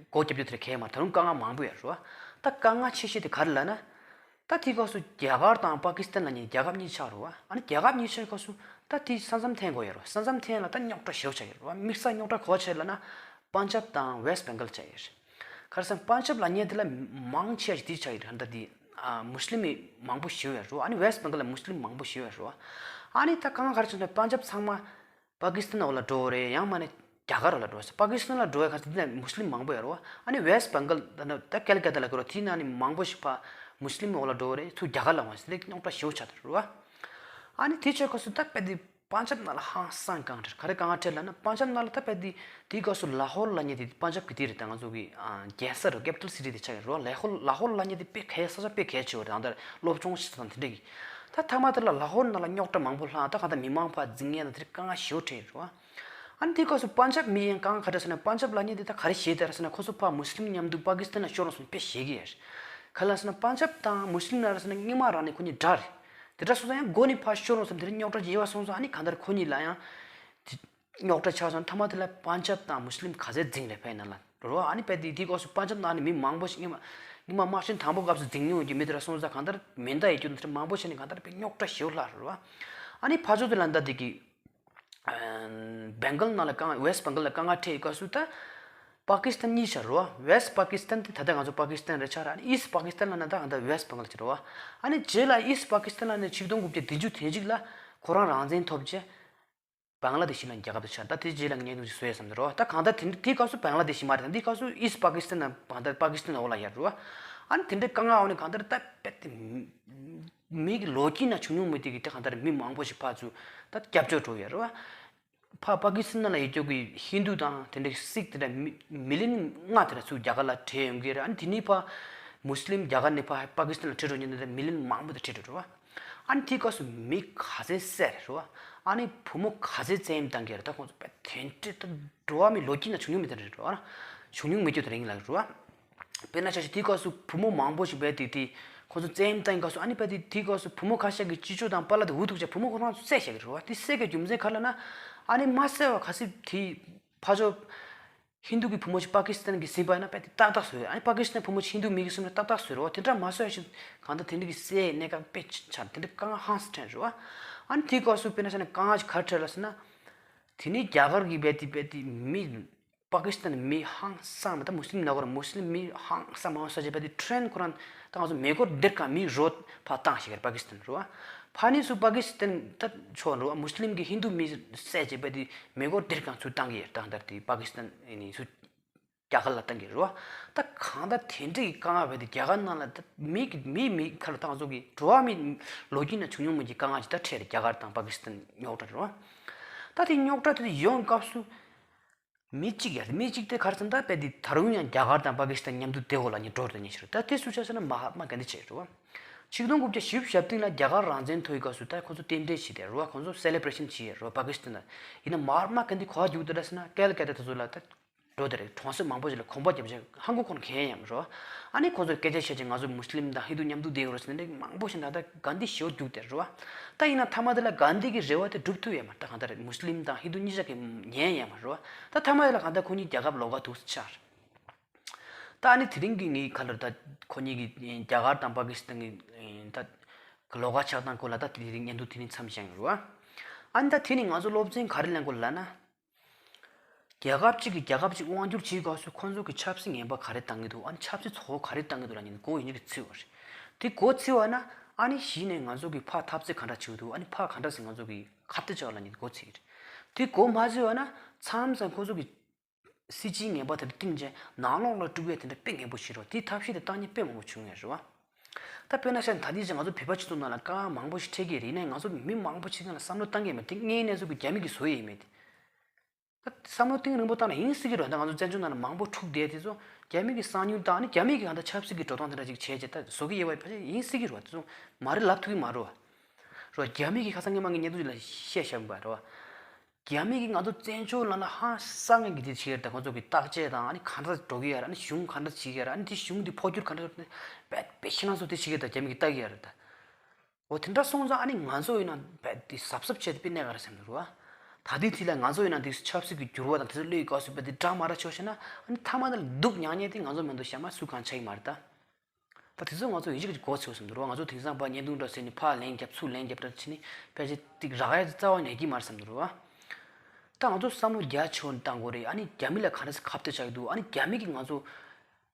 སྒོ་རྒྱབ་རྒྱུ་དེ་གལ་མ་རེད། ད་རུང་དཀའ་ངལ་མང་པོ་ཡོད་རེད་བ། ད་དཀའ་ངལ་ཆེ་ཤོས་དེ་ག་རེ་ལབ་ན། ད་དེའི་སྐབས་སུ་རྒྱ་གར་དང་པ་ཀི་སི་ཐན་ལབ་མཁན་རྒྱལ་ཁབ་གཉིས་ཆགས་རེད་བ། ཨ་ནི་རྒྱལ་ཁབ་གཉིས་ཆགས་སྐབས་སུ་ད་དེ་ས་མཚམས་འཐེན་དགོས་ཡོད་རེད་བ། ས་མཚམས་འཐེན་ལ་ད་རྙོག་དྲ་ཞེ་པོ་ཆགས་ཡོད་རེད་བ། དམིགས་བསལ་རྙོག་དྲ་ག་པར་ཆགས་ལབ་ན་པན་ཇབ་དང་ཝེ་སི་བེང་གལ་ཆགས་ཡོད་རེད། ག་རེ་ཟེར་ན་པན་ཇབ་ལབ་མཁན་དེ་ལ་མང་ཆེ་ཞིག་དེ་ཆགས་ཡོད་རེད། ད་དེ་ཨ་མུ་སི་ལིམ་མང་པོ་ཞེ་པོ་ཡོད་རེད་བ། ཨ་ནི་ཝེ་སི་བེང་གལ་ལ་མུ་སི་ལིམ་མང་པོ་ཞེ་པོ་ཡོད་རེད་བ། ཨ་ནི་ད་དཀའ་ངལ་ག་རེ་བྱུང་ན་པན་ཇབ་ཚང་མ་པ་ཀི་སི་ཐན་འོག་ལ་འགྲོ་གི་རེད། ཡང་མིན་ན་རྒྱ་གར་འོག་ལ་འགྲོ་གི་རེད། པ་ཀི་སི་ཐན་ལ་འགྲོ་ཡ་ག་ཚོད་དེ་ན་མུ་སི་ལིམ་མང་པོ་ཡོད་རེད་བ། ཨ་ནི་ཝེ་སི་བེང་གལ་ད་ནི་ད་ཀལ་ཀ་ཏ་ལ་འགྲོ་རེད། དེ་ན་ནི་མང་པོ་ཞིག་ཕར་མུ་སི་ལིམ་འོག་ལ་འགྲོ་གི་རེད། ཚུར་རྒྱ་གར་ལ་འོང་ཟེར་ཏེ་རྙོག་དྲ་ཞེ་པོ་ཆགས་འདུག་རེད་བ། ཨ་ནི་དེ་ཆོས་སྐབས་སུ་ད་དཔེ་དེ་པན་ཇབ་ནང་ལ་ཧང་སང་དཀའ་ངལ་འཕྲད། ག་རེ་དཀའ་ངལ་འཕྲད་ལབ་ན་པན་ཇབ་ནང་ལ་ད་དཔེ་དེ་དེའི་སྐབས་སུ་ལ་ཧོར་ལབ་མཁན་དེ་པན་ཇབ་གི་དེ་རེད། ད་ང་ཚོ་གི་ཨ་རྒྱལ་ས་རེད། ཀེ་པི་ཊལ་སི་ཊི་དེ་ཆགས་ཡོད་རེད་བ། ལ་ཧོར་ལ་ཧོར་ལབ་མཁན་དེ་དཔེ་གལ་ས་ཆ་དཔེ་གལ་ཆེ་བ་རེད། ད་ལྟ་སློབ་སྦྱོང་བྱེད་ས་དང་དེ་འདྲ་གི། ད་མཐའ་མ་དེ་ལ་ལ་ཧོར་ནང་ལ་རྙོག་དྲ་མང་པོ་ལྷག་ད་གང་ལྟར་མི་མང་ཕར་འཛིང་ཡས་དང་དེ་དཀའ་ངལ་ཞེ་པོ་འཕྲད་ཡོད་རེད་བ། ཨ་ནི་དེའི་སྐབས་སུ་པན་ཇབ་མི་ཡིན་གང་ག་འདྲ་ཟེར་ན་པན་ཇབ་ལབ་མཁན་དེ་ད་ག་རེ་བྱེད་དེ་རེད་ཟེར་ན་ཁོ་ཚོ་ཕར་མུ་སི་ལིམ་མཉམ་དུ་པ་ཀི་སི་ཐན་ལ་ཤོར་འོང་བསམ་དཔེ་ཞེད་ཀྱི་ཡོད་རེད། ག་ལ་ཟེར་ན་པན་ཇབ་དང་མུ་སི་ལིམ་ལ་རེད་ཟེར་ན་སྔོན་མ་རང་ནས་ཁོ་གཉིས་འདྲ་རེད། དེ་འདྲ་སོང་ཙང་ཡང་མགོ་ནས་ཕར་ཤོར་འོང་བསམ་དེ་རིང་རྙོག་དྲ་ཡོད་པ་སོང་ཙང་ཨ་ནི་གང་ལྟར་ཁོ་གཉིས་ལ་ཡང་དེ་རྙོག་དྲ་ཆགས་སོང་། མཐའ་མ་དེ་ལ་པན་ཇབ་དང་མུ་སི་ལིམ་ག་ཚད་འཛིང་རེད་ཕ་ཡིན་ན་ལ་རོ། ཨ་ནི་དཔེ་དེ་དེའི་སྐབས་སུ་པན་ཇབ་ནང་ནས་མི་མང་པོ་ཞིག་སྔོན་མ་སྔོན་མ་དམག་ཆེན་དང་པོ་སྐབས་སུ་འཛིང་མྱོང་རྒྱུ་མི་དེ་འདྲ་སོང་ཙང་གང་ལྟར་མེ་མདའ་ཡོད་རྒྱུ་དེ་འདྲ་མང་པོ་བྱས་ནས་གང་ལྟར་དཔེ་རྙོག་དྲ་ཞེ་པོ་ལྷག་རེད་བ། ཨ་ནི་ཕར་ཕྱོགས་དེ་ལ་ད་དེ་གི་བེང་གལ་ནང་ལ་དཀའ་ངལ་ཝེ་སི་བེང་གལ་ལ་དཀའ་ངལ་འཕྲད་ཡོད་སྐབས་སུ་ད་ པ་ཀི་སི་ཐན་གཉིས་ཆགས་རེད་བ། West Pakistan དེ་ད་ལྟ་ང་ཚོ་པ་ཀི་སི་ཐན་རེད་ཆགས་ར། ཨ་ནི་East Pakistan ལབ་ན་ད་ང་ཚོ་West Bengal ཆགས་རེད་བ། ཨ་ནི་རྗེས་ལ་East Pakistan ལབ་ནས་ཆིག་སྟོང་དགུ་བརྒྱ་བདུན་ཅུ་དོན་གཅིག་ལ་ཁོ་རང་རང་བཙན་ཐོབ་རྗེས་བང་ལ་དེ་ཤི་ལ་རྒྱལ་ཁབ་དེ་ཆགས། ད་དེ་རྗེས་ལ་ངས་ཉེས་རྡུང་ཞིག་བཟོས་བསམ་གྱི་རེད་བ། ད་གང་ལྟར་དེ་འདྲ་དེའི་སྐབས་སུ་བང་ལ་དེ་ཤི་མ་རེད། ད་དེའི་སྐབས་སུ་East Pakistan ལ་བང་ད་པ་ཀི་སི་ཐན་འོག་ལ་ཡར་རེད་བ། ཨ་ནི་དེ་འདྲའི་དཀའ་ངལ་འོག་ནས་གང་ལྟར་ད་དཔེ་དེ་མི་གི་ལོ་རྒྱུས་ན་བྱུང་མྱོང་མེད་དེ་གི་དེ་གང་ལྟར་མི་མང་པོ་ཞིག་ཕར་ཚུར་ད་སྐྱབས་བཅོལ་འགྲོ་ཡོད་རེད་བ། ཕར་པ་ཀི་སི་ཐན་ནང་ལ་ཡོད་རྒྱུ་གི་ཧིན་དུ་དང་དེ་འདྲའི་སིག་དེ་འདྲ་མི་མི་ལི་ཡོན་ལྔ་དེ་འདྲ་ཚུར་རྒྱ་གར་ལ་བྲོས་ཡོང་གི་རེད། ཨ་ནི་དེ་ནས་ཕར་མུ་སི་ལིམ་རྒྱ་གར་ནས་ཕར་པ་ཀི་སི་ཐན་ལ་བྲོས་འགྲོ་མཁན་དེ་འདྲ་མི་ལི་ཡོན་མང་པོ་དེ་བྲོས་འགྲོ་རེད་བ། ཨ་ནི་དེའི་སྐབས་སུ་མི་ག་ཚད་བསད་རེད་བ། ཨ་ནི་བུ་མོ་ག་ཚད་བཙན་གཡེམ་བཏང་གི་རེད། ད་ཁོང་ཚོ་དཔེ་དེ་འདྲ་ད་འགྲོ་བ་མི་ལོ་རྒྱུས་ན་བྱུང་མྱོང་མེད་དེ་རེད་བ། བྱུང་མྱོང་མེད་རྒྱུ་དེ་རིང་ལ་རེད་བ། དཔེར་ན་ཆ་བཞག་དེའི་སྐབས་སུ་བུ་མོ་མང་པོ་ཞིག་བསད་དེ་དེ་ཁོང་ཚོ་བཙན་གཡེམ་བཏང་གི་སྐབས་སུ། ཨ་ནི་དཔེ་དེ་དེའི་སྐབས་སུ་བུ་མོ་ཁ་ཤས་ཀྱི་སྤྱི་ཚོགས་དང་པཱ་ལགས་དེ་འུ་ཐུག་བྱས་བུ་མོ་ཁོ་རང་ཚོ་བསད་བཞག་གི་རེད་བ། དེ་བསད་གི་རྒྱུ་མཚན་ག་རེ་ལབ་ན། ཨ་ནི་མ་བསད་པ་གལ་སྲིད་དེ་ཕར་ཕྱོགས་ཧིན་དུ་གི་བུ་མོ་ཞིག་པ་ཀི་སི་ཐན་གྱིས་ཟིན་པ་ཡིན་ན་དཔེ་དེ་ཏག་ཏག་བཟོས། ཨ་ནི་པ་ཀི་སི་ཐན་བུ་མོ་ཞིག་ཧིན་དུ་མི་གིས་ཟིན་ན་ཏག་ཏག་བཟོས་རེད་བ། དེ་འདྲ་མ་བཟོས་ཤིང་གང་ལྟར་དེ་འདྲ་གི་བསད་གནད་འགག་དཔེ་ཆགས། དེ་འདྲ་དཀའ་ངལ་ཧང་སང་དྲན་རེད་བ། ཨ་ནི་དེའི་སྐབས་སུ་དཔེར་ན་ཆ་ན་དཀའ་ངལ་ཞིག་ག་རེ་འཕྲད་ལབ་ཟེར་ན། དེ་ནས་རྒྱ་གར་གྱི་དཔེ་དེ་དཔེ་དེ་མི་པ་ཀི་སི་ཐན་མི་ཧང་སང་མ་ད་མུ་སི་ལིམ་ནང་གོ་ར་མུ་སི་ལིམ་མི་ཧང་སང་མང་ས་ཅེ་དཔེ་དེ་ཁྲོན་ཁོ་རང་ད་ང་ཚོ་མེ་འཁོར་ལྡིར་གང་མི་རོ་ཕར་བཏང་ཞིག་རེད་པ་ཀི་སི་ཐན་རེད་བ། ཕ་ནི་སུ་པ་ཀི་སི་ཐན་ད་ཆོག་རེད་བ། མུ་སི་ལིམ་གྱི་ཧིན་དུ་མི་བསད་ཅེ་དཔེ་དེ་མེ་འཁོར་ལྡིར་གང་ཚུར་བཏང་གི་ཡོད། ད་ལྟར་དེ་པ་ཀི་སི་ཐན་ནི་སུ་རྒྱ་གར་ལ་བཏང་གི་རེད་བ། ད་གང་ལྟར་དེ་འདྲའི་དཀའ་ངལ་བས་དེ་རྒྱ་གར་ནང་ལ་ད་མི་གི་མི་མི་ཁ་ལ་ད་ང་ཚོ་གི་འགྲོ་བ་མི་ལོ་རྒྱུས་ནང་བྱུང་མྱོང་མེད་ཀྱི་དཀའ་ངལ་ཅིག་ད་འཕྲད་རེད། རྒྱ་གར་དང་པ་ཀི་སི་ཐན་རྙོག་དྲ་རེད་བ། ད་དེ་རྙོག་དྲ་དེ་ཡོང་སྐབས་སུ་མི་གཅིག་ཡ་མི་གཅིག་དེ་ག་རེ་ཟེར་ན་ད་དཔེ་དེ་ད་རུང་ཡང་རྒྱ་གར་དང་པ་ཀི་སི་ཐན་མཉམ་དུ་བསྡད་དགོས་ལབ་ནས་འགྲོ་འདོད་མཁན་ཞིག་རེད། ད་དེ་སུ་ཆགས་ཟེར་ན་མ་ཧཱ་ཏ་མ་གན་དྷི་ཆགས་རེད་བ། ཆིག་སྟོང་དགུ་བརྒྱ་བཞི་བཅུ་ཞེ་བདུན་ལ་རྒྱ་གར་རང་བཙན་ཐོབ་ཡི་སྐབས་སུ་ད་ཁོ་ཚོ་རྟེན་འབྲེལ་བྱས་ཏེ་རེད་བ། ཁོ་ཚོ་སེ་ལེ་བྷ་རེ་ཤན་བྱས་རེད་བ། པ་ཀི་སི་ཐན་ལ། ཡིན་ན་མ་ཧཱ་ཏ་མ་གན་དྷི་ག་པར་རྒྱུགས་འདུག་ཟེར་ན་ཀལ་ཀ་ཏ་དེ་ཚོ་ལ་ད། འགྲོ་དེ་རེད། གྲོང་གསེབ་མང་པོ་ཞིག་ལ་གོམ་པ་རྒྱབ་བྱས་ཧང་གོ་ཁོ་རང་གན་ཡང་རོ། ཨ་ནི་ཁོ་ཚོས་སྐད་ཆ་བཤད་ཅིང་ང་ཚོ་མུ་སི་ལིམ་དང་ཧིན་དུ་མཉམ་དུ་བསྡད་དགོས་རེད་ཟེར་ནས་མང་པོ་ཞིག་ད་ལྟ་གན་དྷི་ཞེ་པོ་རྒྱུགས་དེ་རོ། ད་ཡིན་ན་མཐའ་མ་དེ་ལ་གན་དྷི་གི་རེ་བ་དེ་འགྲུབ་ཐུབ་ཡོད་མ་རེད། ད་གང་ལྟར་མུ་སི་ལིམ་དང་ཧིན་དུ་གཉིས་ཆ་གི་ཉན་ཡོད་མ་རོ། ད་མཐའ་མ་དེ་ལ་གང་ལྟར་ཁོ་གཉིས་རྒྱལ་ཁབ་ལོགས་ཀ་ཐུག་ཆགས་རེད། ད་ཨ་ནི་དེ་རིང་གི་ངའི་ཁ་ལོར་ད་ཁོ་གཉིས་ཀྱི་རྒྱ་གར་དང་པ་ཀི་སི་ཐན་གྱི་ད་ལོགས་ཀ་ཆགས་སྟངས་སྐོར་ལ་ད་དེ་རིང་བརྙན་ཐུང་དེ་རིང་མཚམས་བཞག་ཡོད་རོ། ཨ་ནི་ད་དེ་ནི་ང་ཚོ་སློབ་ཚན་ག་རེ་ལེན་དགོས་ལབ་ན། རྒྱལ་ཁབ་ཅིག་གིས་རྒྱལ་ཁབ་ཅིག་དབང་བསྒྱུར་བྱེད་སྐབས་སུ་ཁོང་ཚོ་གིས་ཆབ་སྲིད་ངན་པ་ག་རེ་བཏང་གི་འདུག་ཨ་ནི་ཆབ་སྲིད་ཚོགས་པ་ག་རེ་བཏང་གི་འདུག་ལབ་མཁན་མགོ་ཡིན་གྱི་ཚིག་པ་རེད། དེ་མགོ་ཚིག་པ་ན་ཨ་ནི་གཞི་ནས་ང་ཚོ་གིས་ཕར་འཐབ་རྩོད་ག་འདྲ་བྱེད་ཀྱི་འདུག་ཨ་ནི་ཕར་ག་འདྲ་ཟེར་ང་ཚོ་གིས་ཁ་གཏད་བཅག་ལབ་མཁན་མགོ་ཚིག་རེད། དེ་མགོ་མ་ཚིག་པ་ན་མཚམས་མཚམས་ཁོང་ཚོ་གིས་སྲིད་ཇུས་ངན་པ་དེ་འདྲ་བཏིང་རྗེས་ནང་ལོགས་ལ་དཀྲུག་ཡས་དེ་འདྲ་དཔེ་ངན་པོ་བྱེད་རོགས། དེའི་ཐབས་ཤེས་དེ་བཏང་མཁན་དཔེ་མང་པོ་བྱུང་ངེས་རེད་བ། ད་དཔེར་ན་ཆ་ད་ལྟའི་ཆ་ང་ཚོ་བོད་པ་སྤྱི་ཚོགས་ནང་ལ་དཀའ་ངལ་མང་པོ་ཞིག་འཕྲད་ཀྱི་རེད། ཡིན་ནའི་ང་ཚོ་མི་མང་པོ་ཞིག་ནང་ལ་བསམ་བློ་བཏང་གི་མེད། དེ་དངོས་གནས་ཚུལ་གྱི་རྒྱ་མི་གིས་བཟོ་ཡི་མེད། ད་བསམ་བློ་གཏིང་རིང་པོ་བཏང་ན་ཡིན་སྲིད་ཀྱི་རེད། ད་ང་ཚོ་བཙན་བྱོལ་ནང་ལ་མང་པོ་འཁྲུག་བསྡད་དེ་ཚོ་རྒྱ་མི་གི་གསང་ཉུལ་དང་ཨ་ནི་རྒྱ་མི་གི་གང་ལྟར་ཆབ་སྲིད་ཀྱི་འགྲོ་སྟངས་དེ་འདྲ་ཅིག་བྱས་རྗེས་ད་བཟོ་གི་ཡོད་པ་ཕལ་ཆེར་ཡིན་སྲིད་ཀྱི་རེད་བ། དེ་ཚོ་མ་རེད་ལབ་ཐུབ་ཀྱི་མ་རེད་བ། རོ་རྒྱ་མི་གི་ཁ་སང་ཉི་མ་ངས་བརྙན་ཐུང་ཅིག་ལ་བཤད་བཞག་པ་རེད་བ། རྒྱ་མི་གིས་ང་ཚོ་བཙན་བྱོལ་ནང་ལ་ཧང་སང་ངེས་ཀྱི་དེ་བྱེད་ཀྱི་རེད། ད་ཁོང་ཚོ་གི་བརྟག་དཔྱད་དང་ཨ་ནི་ག་འདྲ་འགྲོ་གི་ཡོད་རེད། ཨ་ནི་གཞུང་ག་འདྲ་བྱེད་ཀྱི་ཡོད་རེད། ཨ་ནི་དེ་གཞུང་དེ་འཕོ་འགྱུར་ག་འདྲ་རེད། དཔེ་དཔེ་ཁྱེད་རང་ཚོ་དེ་བྱེད་ཀྱི་རེད། ད་རྒྱ་མི་གིས་བལྟ་གི་ཡོད་རེད་ད། འོ་དེ་འདྲ་སོང་ཙང་ཨ་ནི་ང་ཚོ་ཡིན་ན་དཔེ་དེ་གཟབ་གཟབ་བྱས་ཏེ་དཔེ་གནས་ག་རེ་སེམས་འདུག་རེད་བ། ད་ལྟའི་དུས་ལ་ང་ཚོ་ཡིན་ན་དེ་ཆབ་སྲིད་ཀྱི་འགྱུར་བ་དང་དེ་ཚོ་གློད་དཀའ་སུ་དཔེ་དེ་འདྲ་མ་འདྲ་ཆོག་ཤེ་ན་ཨ་ནི་མཐའ་མ་དེ་ལ་སྡུག་མྱངས་མཁན་དེ་ང་ཚོ་མ་གཏོགས་གཞན་མ་སུ་གང་ཆགས་ཀྱི་མ་རེད་ད། ད་དེ་ཚོ་ང་ཚོ་ཡིན་གཅིག་གི་གོ་ཚོད་སོང་འདུག་རོ། ང་ཚོ་དེང་སང་ཕར་བརྙན་ཐུང་འདྲ་བཟོས་ནས་ཕར་ལན་རྒྱབ་ཚུར་ལན་རྒྱབ་འདྲ་བྱས་ནས་ཕལ་ཆེར་ཏིག་རག་ཡ་རྩ་བ་ནས་ཡོད་ཀྱི་མ་རེད་བསམ་འདུག་རོ། ད་ང་ཚོ་བསམ་བློ་རྒྱ་ཆེ་བོ་བཏང་དགོས་རེད། ཨ་ནི་རྒྱ་མི་ལ་ག་འདྲ་སེ་ཁ་གཏད་བཅག་གི་འདུག་ཨ་ནི་རྒྱ་མི་གིས་ང་ཚོ་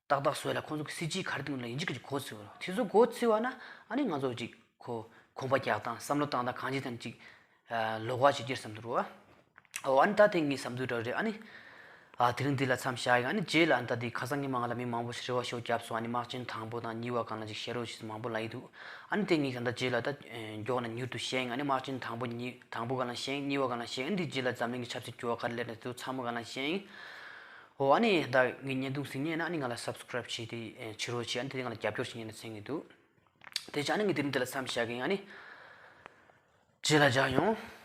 ཏག་ཏག་བཟོས་ལ་ཁོང་ཚོ་གི་སྲིད་ཇུས་ག་རེ་བཏིང་འདུག་ལ་ཡིན་གཅིག་གི་གོ་ཚོད་རོ། དེ་ཚོ་གོ་ཚོད་བ་ན་ཨ་ནི་ང་ཚོ་ཅིག་གོ་གོམ་པ་རྒྱག་སྟངས་བསམ་བློ་བཏང་སྟངས་གང་ཅི་ཐན་ཅིག་ལོགས་ཀ་ཅིག་གྱུར་བསམ་འདུག་རོ། འོ་ཨ་ནི་ད་དེ་ངའི་བསམ་ཚུལ་འདྲ་རེད། ཨ་ནི། ཨ་དེ་རིང་འདི་ལ་མཚམས་བཞག་ཡིན། ཨ་ནི་རྗེས་ལ་ཨ་ནི་ད་དེ་ཁ་སང་ཉི་མ་ང་ལ་མི་མང་པོ་ཞིག་རེ་བ་ཤོག་བརྒྱབ་སོང་། ཨ་ནི་དམག་ཆེན་དང་པོ་དང་གཉིས་པ་སྒང་ལ་ཅིག་བཤད་རོགས་ཞེས་མང་པོ་ལབ་ཡི་འདུག་ཨ་ནི་དེ་ངས་ད་ལྟ་རྗེས་ལ་ད་མགྱོགས་ན་མྱུར་དུ་བཤད་ཡིན། ཨ་ནི་དམག་ཆེན་དང་པོ་གཉིས་དང་པོ་སྒང་ལ་བཤད་ཡིན། གཉིས་པ་སྒང་ལ་བཤད་ཡིན། ཨ་ནི་དེ་རྗེས་ལ་འཛམ་གླིང་གི་ཆབ་སྲིད་འགྱུར་བ་ག་རེ་སླེབས་ན་དེ་ཚོ་ཚང་མ་སྒང་ལ་བཤད་ཡིན། འོ་ཨ་ནི་ད་ངའི་བརྙན་ཐུང་གཟིགས་མཁན་ཡིན་ན་ཨ་ནི་ང་ལ་སབ་སི་ཀ་རབ་བྱེད་དེ་བྱེད་རོགས་བྱེད། ཨ་ནི་དེ་ང་ལ་རྒྱབ་སྐྱོར་བྱེད་མཁན་ཡིན་ན་མཚོན་གྱི་འདུག་དེ་བྱས་ཨ་ནི་ངས་དེ་རིང་འདི་ལ་མཚམས་བཞག་གི་ཡིན། ཨ་ནི་རྗེས་ལ་མཇལ་ཡོང་།